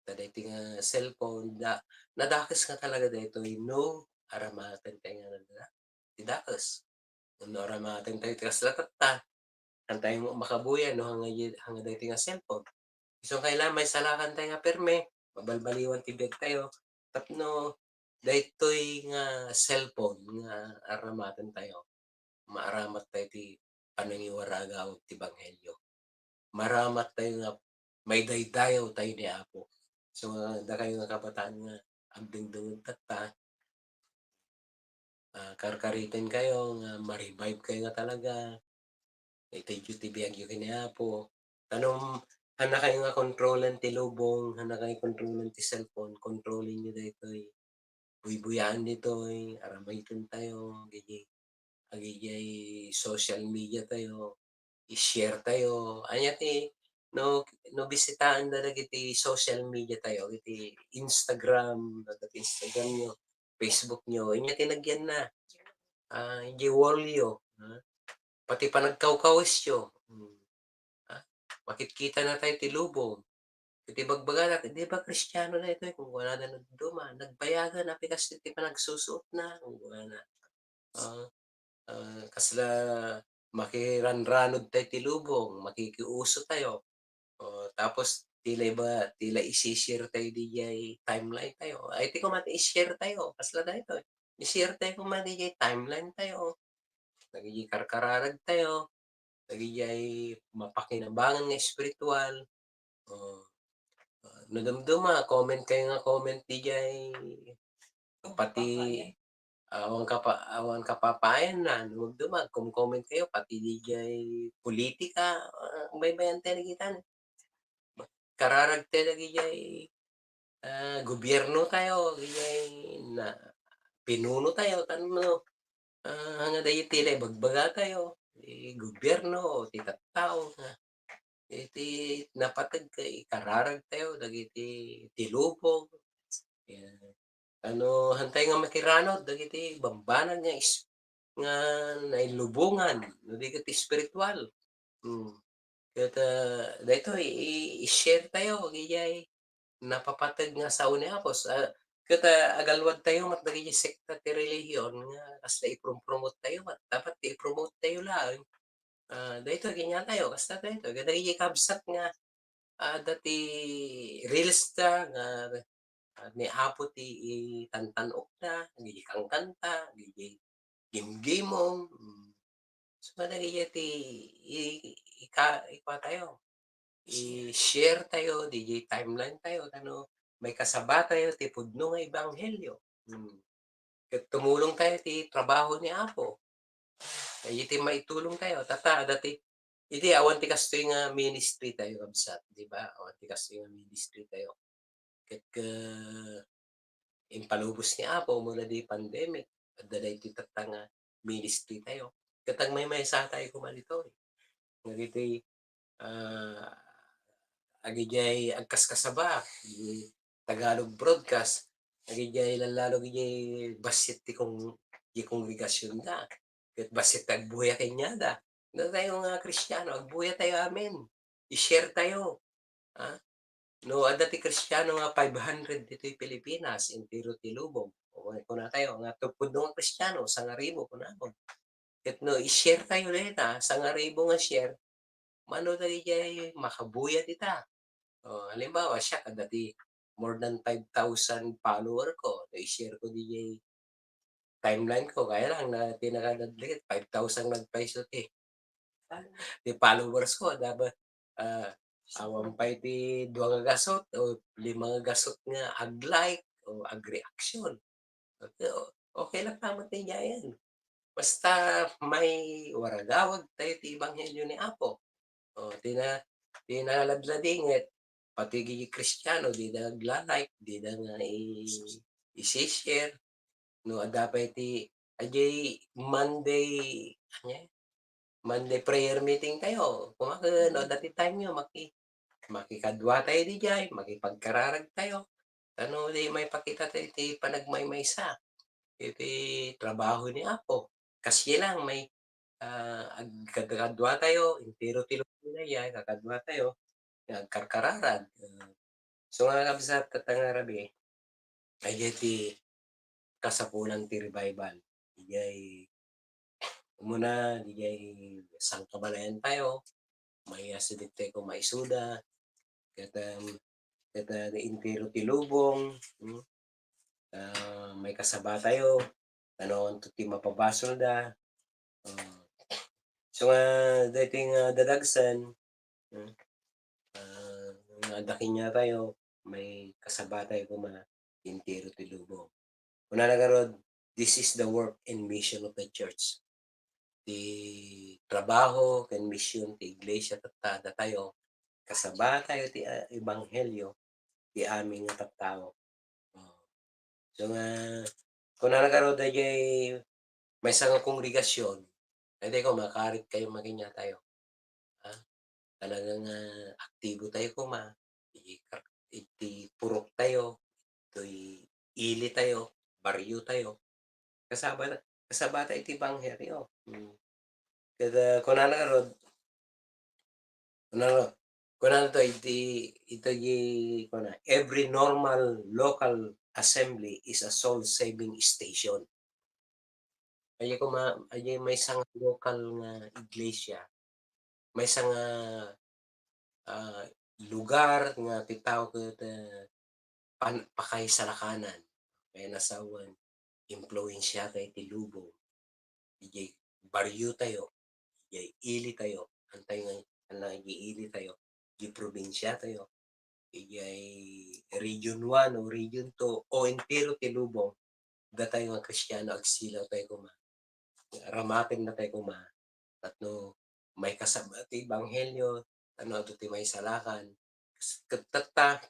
Ta daytoy nga cellphone, da-, nadakes nga talaga daytoy no aramaten tayo nga nagda-, ti dakes. No aramaten tayo ti kasla tatta, haantayo makabuya no hanga, hanga daytoy nga cellphone. Isu nga kailangan maisalakan tayo nga pirme, mabalbaliwan ti biag tayo, tapno daytoy nga cellphone nga aramaten tayo, maaramat tayo ti panangiwaragawag ti ebanghelio. Maaramat tayo nga maidaydayaw tayo ni Apo. So, nga dakayo nga kabataan nga agdengdengngeg tatta, ah, karkariten kayo nga ma-revive kayo nga talaga. Itedyo ti biagyo ken ni Apo. Tano, haanna kayo nga kontrolen ti lubong, haanna kayo kontrolen ti cellphone, kontrolenyo daytoy. Buybuyaan ditoy, aramiden tayo, agidiay, agidiay social media tayo, i-share tayo. Ania ti, no, no bisitaenda dagiti social media tayo, iti Instagram, dagiti Instagram nyo, Facebook nyo, ania ti nagyanna. Ah, idiay wall yo, ah, pati panagkawkawisyo. Hmm. Ah, makitkita na tayo ti lubong. Iti bagbagana, "Di ba Kristiano daytoy?" Kunkunada dadduma, "Nagbayagan, apay kas ti panagsusuotna?" Kunkunana. Ah, ah, kasla, makiranranod tayo ti lubong, makikiuso tayo. O, tapos tila iba, tila isi-share tayo didiay timeline tayo. Ay, ti koma ti i-share tayo, kasla daytoy. I-share tayo koma didiay timeline tayo. Dagiti karkararag tayo, dagiti ay mapakinabangan nga espiritual. O, ah, nadumduma, comment kayo nga comment didiay. Pati awan kapa-, awan kapapayan na, nadumduma, agcom-comment kayo, pati didiay politika, ah, baybayan tayo dagita. Kararag tayo dagiti ay, ah, gobierno tayo, dagiti ay na pinuno tayo, tapno, ah, nga dagiti la ibagbaga tayo, ti gobierno, ti tattao nga iti napateg ket ikararag tayo dagiti ti lubong. Yan. Tapno, haantayo nga makiranod dagiti bambanag nga is-, nga nailubongan no di ket espiritual. Hmm. Ket, ah, daytoy i-, i-share tayo, idiay napapateg nga sao ni Apo. Sa, ket, ah, agalwad tayo met dagiti sekta ti relihiyon nga kasla iprompromot tayo met. Dapat ti ipromote tayo laeng. Ah, daytoy, kaniatayo, kasta daytoy. Kadagiti kabsat nga, ah, adda ti reels da nga, ah, ni Apo ti itantan-okda, dagiti kankanta, dagiti gimgimong, mm. So, kadagiti ti i-, ika-, ikua tayo, i-share tayo, dagiti timeline tayo, tapno maikasaba tayo ti pudno nga ebanghelio. Mm. Ket tumulong tayo ti trabaho ni Apo. Ay, iti maitulong tayo, tata, adda ti, iti awan ti kastoy nga ministry tayo, kabsat, di ba? Awan ti kastoy nga ministry tayo. Ket, ke-, impalubos ni Apo, muna di pandemic, adda daytoy tatta nga ministry tayo. Ket agmaymaysa tayo koma ditoy. Nga ditoy, ah, agidiay agkaskasaba, di Tagalog broadcast, agidiay lallalog idiay bassit ti kong-, di kongregasionda. Ket bassit ti agbuya kaniada. No, tayo nga Kristiano, agbuya tayo amin. I-share tayo. Ha? No, adda ti Kristiano nga five hundred ditoy Pilipinas, entero ti lubong. O, kuna tayo, nga tupudno nga Kristiano, sangaribu, kunamon. Ket no, i-share tayo dayta, sangaribu nga share, mano dagiti ay makabuya dita. O, halimbawa, siak, adda ti more than five thousand follower ko. No, i-share ko daydiay timeline ko, kaya lang na ti nakadagdagit, five thousand nagpayso ti, ti followers ko, dapat, ah, awan pay ti dua nga gasut o lima nga gasut nga ag-like o ag-reaction. Okay, o-, okay lang naman ti diayan. Basta may waragawag tayo ti ebanghelio ni Apo. O, ti na-, ti naladladinget, pati dagiti Kristiano, dida agla-like, dida nga i-, isi-share. No, adda pay ti, adiay Monday, ania? Monday prayer meeting tayo. Kumaken, no, adda ti time yo, maki-, makikadua tayo didiay, makipagkararag tayo. Tapno di maipakita tayo ti panagmaymaysa iti trabaho ni Apo. Kasla lang may, ah, agkadkadua tayo, entero ti lubong daydiay, kakadua tayo, nga agkarkararag. Ah, so nga kabsat, tatta nga rabii, ay ti kasapulan ti revival. Idiay umuna, idiay sangkabalayan tayo, maiyasideg tayo koma isuda, ket, um, ket, ah, entero ti lubong, hmm? Ah, maikasaba tayo, tanawanto ti mapabasolda. Ah, so nga, daytoy nga dadagsen, hmm? Ah, nga adda kaniatayo, maikasaba tayo koma entero ti lubong. Kunana garud, "This is the work and mission of the church." Ti trabaho ken mision ti iglesia tatta, datayo, kasaba tayo ti, ah, ebanghelio ti amin nga tattao. Oh. So nga, kunana garud, daydiay maysa nga kongregasion, ay, daytoy, makarit kayo, makaniatayo. Ha? Talaga nga aktibo tayo koma, iti kar-, iti purok tayo, iti ili tayo, barrio tayo. Kasaba na, kasaba tayo iti ebanghelio. Hmm. Ket, ah, kunana garud, kunana, kunana to, iti, iti, kuna, "Every normal local assembly is a soul-saving station." Ay, koma, ay, maysa nga lokal nga iglesia. Maysa nga, ah, lugar nga ti tao ket, ah, pan-, pakaisalakanan. Kaya nasawan, impluensiatayo iti lubong. Idiay baryotayo, idiay ilitayo, antay nga, ala, idiay ilitayo, idiay probinsiatayo, idiay Region one o Region two o entero ti lubong, datayo nga Kristiano, agsilawtayo koma. Aramatennatayo koma. Tapno maikasaba ti ebanghelio, tapno adu ti maisalakan. Kas-, ket tatta,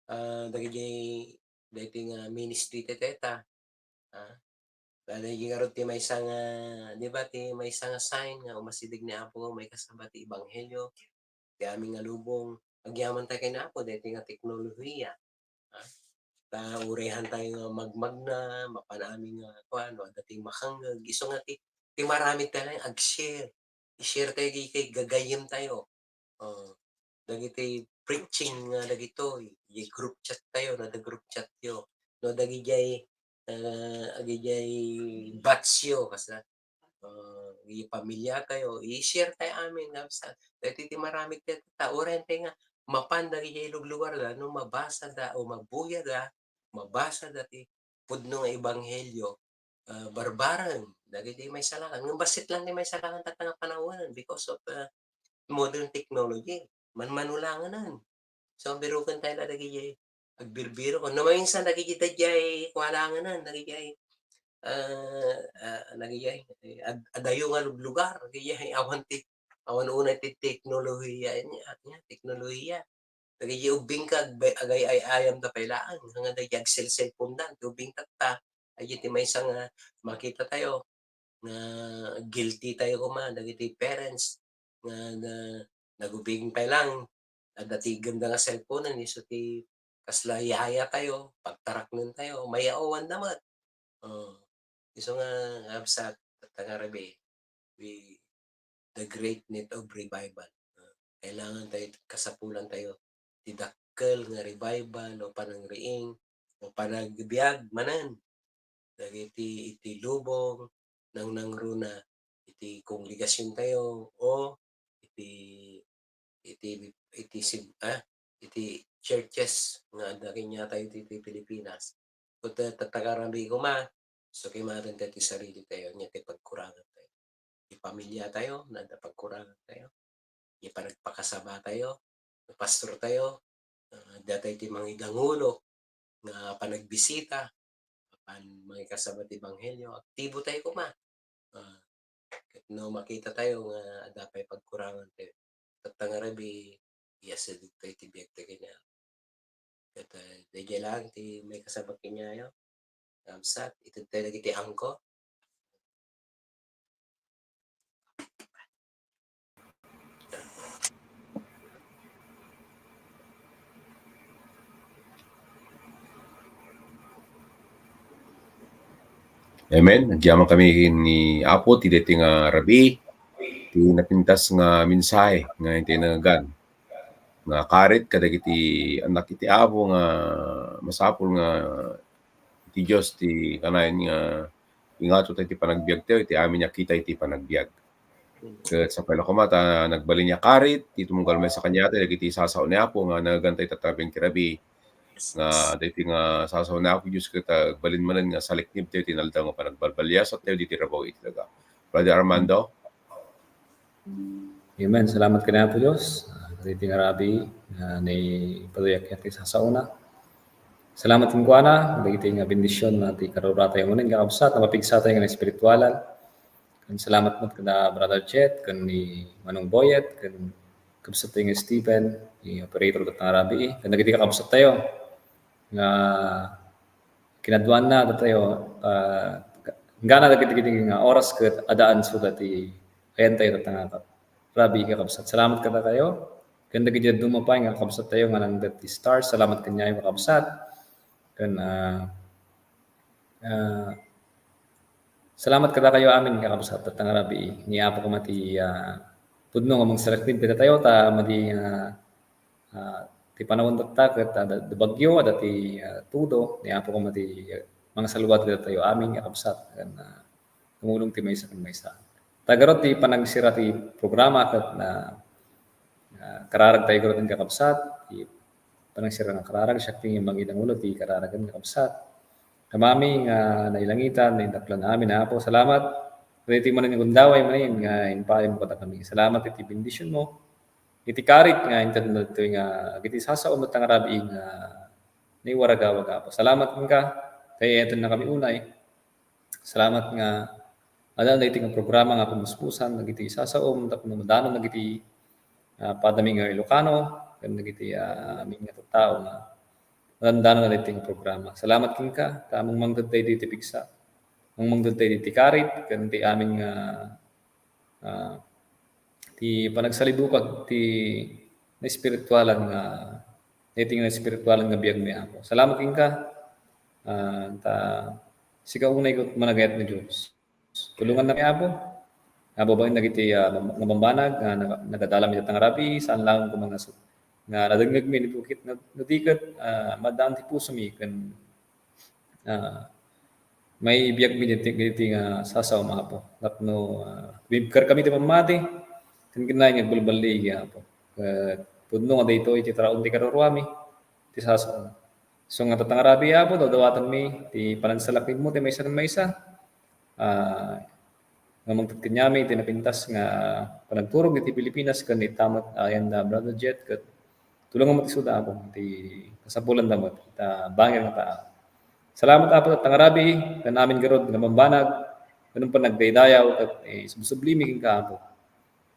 ah, dagiti, dagiti nga ministry ti tatta, ah, dagiti ngarud ti maysa nga, di ba, ti maysa nga sign nga umasideg ni Apo, maikasaba ti ebanghelio, ti amin nga lubong, agyamantayo ken Apo, dagiti nga teknolohiya. Ah, ta urehantayo nga magmagna, mapan amin nga kuan, no, adda ti makangngeg, isu nga ti, ti maramidtayo laeng ag-share. I-share tayo, di kay gagayyemtayo. Oh, dagiti preaching nga dagitoy, idiay group chat tayo, no, adda group chatyo. No, dagidiay, ah, agidiay batchyo, kasla, ah, idiay pamiliatayo, i-share tayo amin, kabsat. Dagiti ti maramidtayo, ta urehantayo nga mapan dagidiay luglugarda, no, mabasada o mabbuyada, mabasada ti pudno nga ebanghelio, ah, barbareng dagiti maisalakan. Ngem bassit lang ti maisalakan tatta nga panawen because of, ah, modern technology. Manmanulangenen. So, agbirokentayo la dagidiay agbirbirok. No, maminsan dagidiay daydiay kualangenen, dagidiay, ah, ah, dagidiay, eh, ad-, adayo nga luglugar, dagidiay awan ti, awan unay ti teknolohiya, ania, ania, teknolohiya. Dagiti ubbingka, agay-, agay-ay-ayamda pay laeng, nga dagiti agselselponda, ti ubbing tatta, ay iti maysa nga makitatayo, nga guilty tayo koma, dagiti parents, nga, nga nagubing pay laeng, adda ti iggemda nga cellphone, isu ti kasla yayatayo, pagtaraknentayo, mayawanda met. Oh, isu nga, kabsat, tatta nga rabii, we, the great need of revival. Ah, kailangan tayo, kasapulan tayo ti dakkel nga revival o panangriing o panagbiag manen dagiti iti lubong, nangnangruna iti kongregasion tayo o iti, iti, iti sim-, ah, iti churches nga adda kaniatayo iti Pilipinas. Ket, eh, tatta nga rabii koma, so, kimaten tayo ti sarili tayo, ania ti pagkurangan tayo. Ti pamilya tayo, no adda pagkurangan tayo. Ti panagpakasaba tayo, pastor tayo, ah, datayo ti mangidangulo nga panagbisita, pan-, mangikasaba ti ebanghelio, aktibo tayo koma. Ah, ket no makita tayo nga adda pay pagkurangan tayo, tatta nga rabii, iyasideg tayo ti biag tayo kaniayo. Ket, eh, daydiay laeng ti maikasaba kaniayo. Kabsat, ited tayo dagiti angko. Amen. Agyamankami ni Apo ti daytoy nga rabii, ti napintas nga mensahe nga intay nagan nga karit kadagiti annak iti Apo nga masapul nga ti Dios ti kanayon nga ingato tayo ti panagbiag tayo, iti amin nga kita iti panagbiag. Ket sapay la koma ta nagbalin nga karit, ti tumunggal met sa kaniatayo, dagiti sasao ni Apo nga nagan tayo tatta nga rabii, nga dagiti nga sasao ni Apo Dios ket agbalin manen nga saliknib tayo ti naldaw nga panagbalbaliasat tayo diti rabaw iti daga. Brother Armando? Amen. Salamat ken Apo Dios. Ah, kadagiti nga rabii, ah, ni paduyak ti sasaona. Salamat kenkuana, dagiti nga bendision na ti karuratayo manen nga kabsat, na mapigsa tayo nga espiritualan. Ken salamat met kada Brother Jet, ken ni Manong Boyet, ken kabsat tayo nga Stephen, ni operator ket nga rabii, ken dagiti kakabsat tayo nga kinaduanna datayo, ah, enggana dagiti, dagiti nga oras ket adaan suda ti ayan tayo tatta nga rabii, kakabsat. Salamat kadakayo. Ken dagiti dadduma pay nga kakabsat tayo nga nangted ti stars, salamat kaniayo, kakabsat. Ken, ah, ah, salamat kadakayo amin, kakabsat, tatta nga rabii. Ni Apo koma ti, ah, pudno nga mangsaliknib kadatayo, ta madi, ah, ah, ti panawen tatta ket adda, adda bagyo, adda ti, ah, tudo, ni Apo koma ti, ah, mangisalluad kadatayo amin nga kabsat. Ken, ah, tumulong ti maysa ken maysa. Ta garud ti panagsira ti programa ket na, ah, kararag tayo garud nga kabsat, ti panagsira nga kararag, siak ti mangidangulo ti kararagan nga kabsat. Kamami nga nailangitan, naindaklan amin, Apo. Salamat. Dagiti managundaway manen nga impayam kadakami. Salamat iti bendision mo. Iti karit nga inted dagitoy nga, dagiti sasaom ita nga rabii nga naiwaragawag, Apo. Salamat kenka, ta iyatennakami unay. Salamat nga adda daytoy nga programa nga pamuspusan dagiti sasaom tapno madanon dagiti, ah, padami nga Ilocano ken dagiti, ah, amin nga tattao nga madandanon daytoy nga programa. Salamat kenka ta mangmangted tayo ditoy pigsa. Mangmangted tayo ditoy karit ken ti amin nga, ah, ti panagsalibukag ti naespiritualan nga, daytoy nga naespiritualan nga biag mi, Apo. Salamat kenka, ah, ta sika unay ket managayat nga Dios. Tulongannami, Apo. Nga babaen dagiti, ah, nga bambanag nga naga-, nagadalam ita nga rabii, saan laeng koma nga su-, nga nadengngegmi ni bukit nga, no di ket, ah, maddaan ti pusomi ken, ah, maibiagmi diti, diti nga sasaom, Apo. Tapno, ah, mibker kami ti pammati, ken kinay nga agbalballigi, Apo. Ket pudno nga daytoy ti taraon ti karuruami, ti sasaom. So, nga ita nga rabii, Apo, dawatenmi ti panagsalaknibmo ti maysa ken maysa. Ah, nga mangted kaniami ti napintas nga panagturog iti Pilipinas ken ita met ayan da Brother Jet ket tulonganmo ti isuda, Apo, ti kasapulanda met ita bangir nga tao. Salamat, Apo, ita nga rabii ken amin garud nga bambanag ken panagdaydayaw ket, eh, subsublimi kenka, Apo.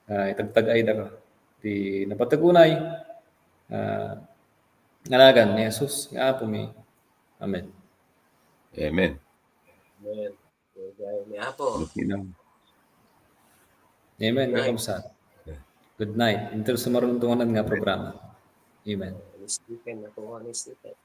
Ah, itagtag-ay daka ti napateg unay, ah, nganagan ni Jesus nga Apomi. Amen. Amen. Amen. Daydiay ni Apo. Okay lang. Amen. Night. Welcome, sir. Good night. Inter sa maruntungan nga programa. Amen. Ni Stephen, ako nga ni Stephen.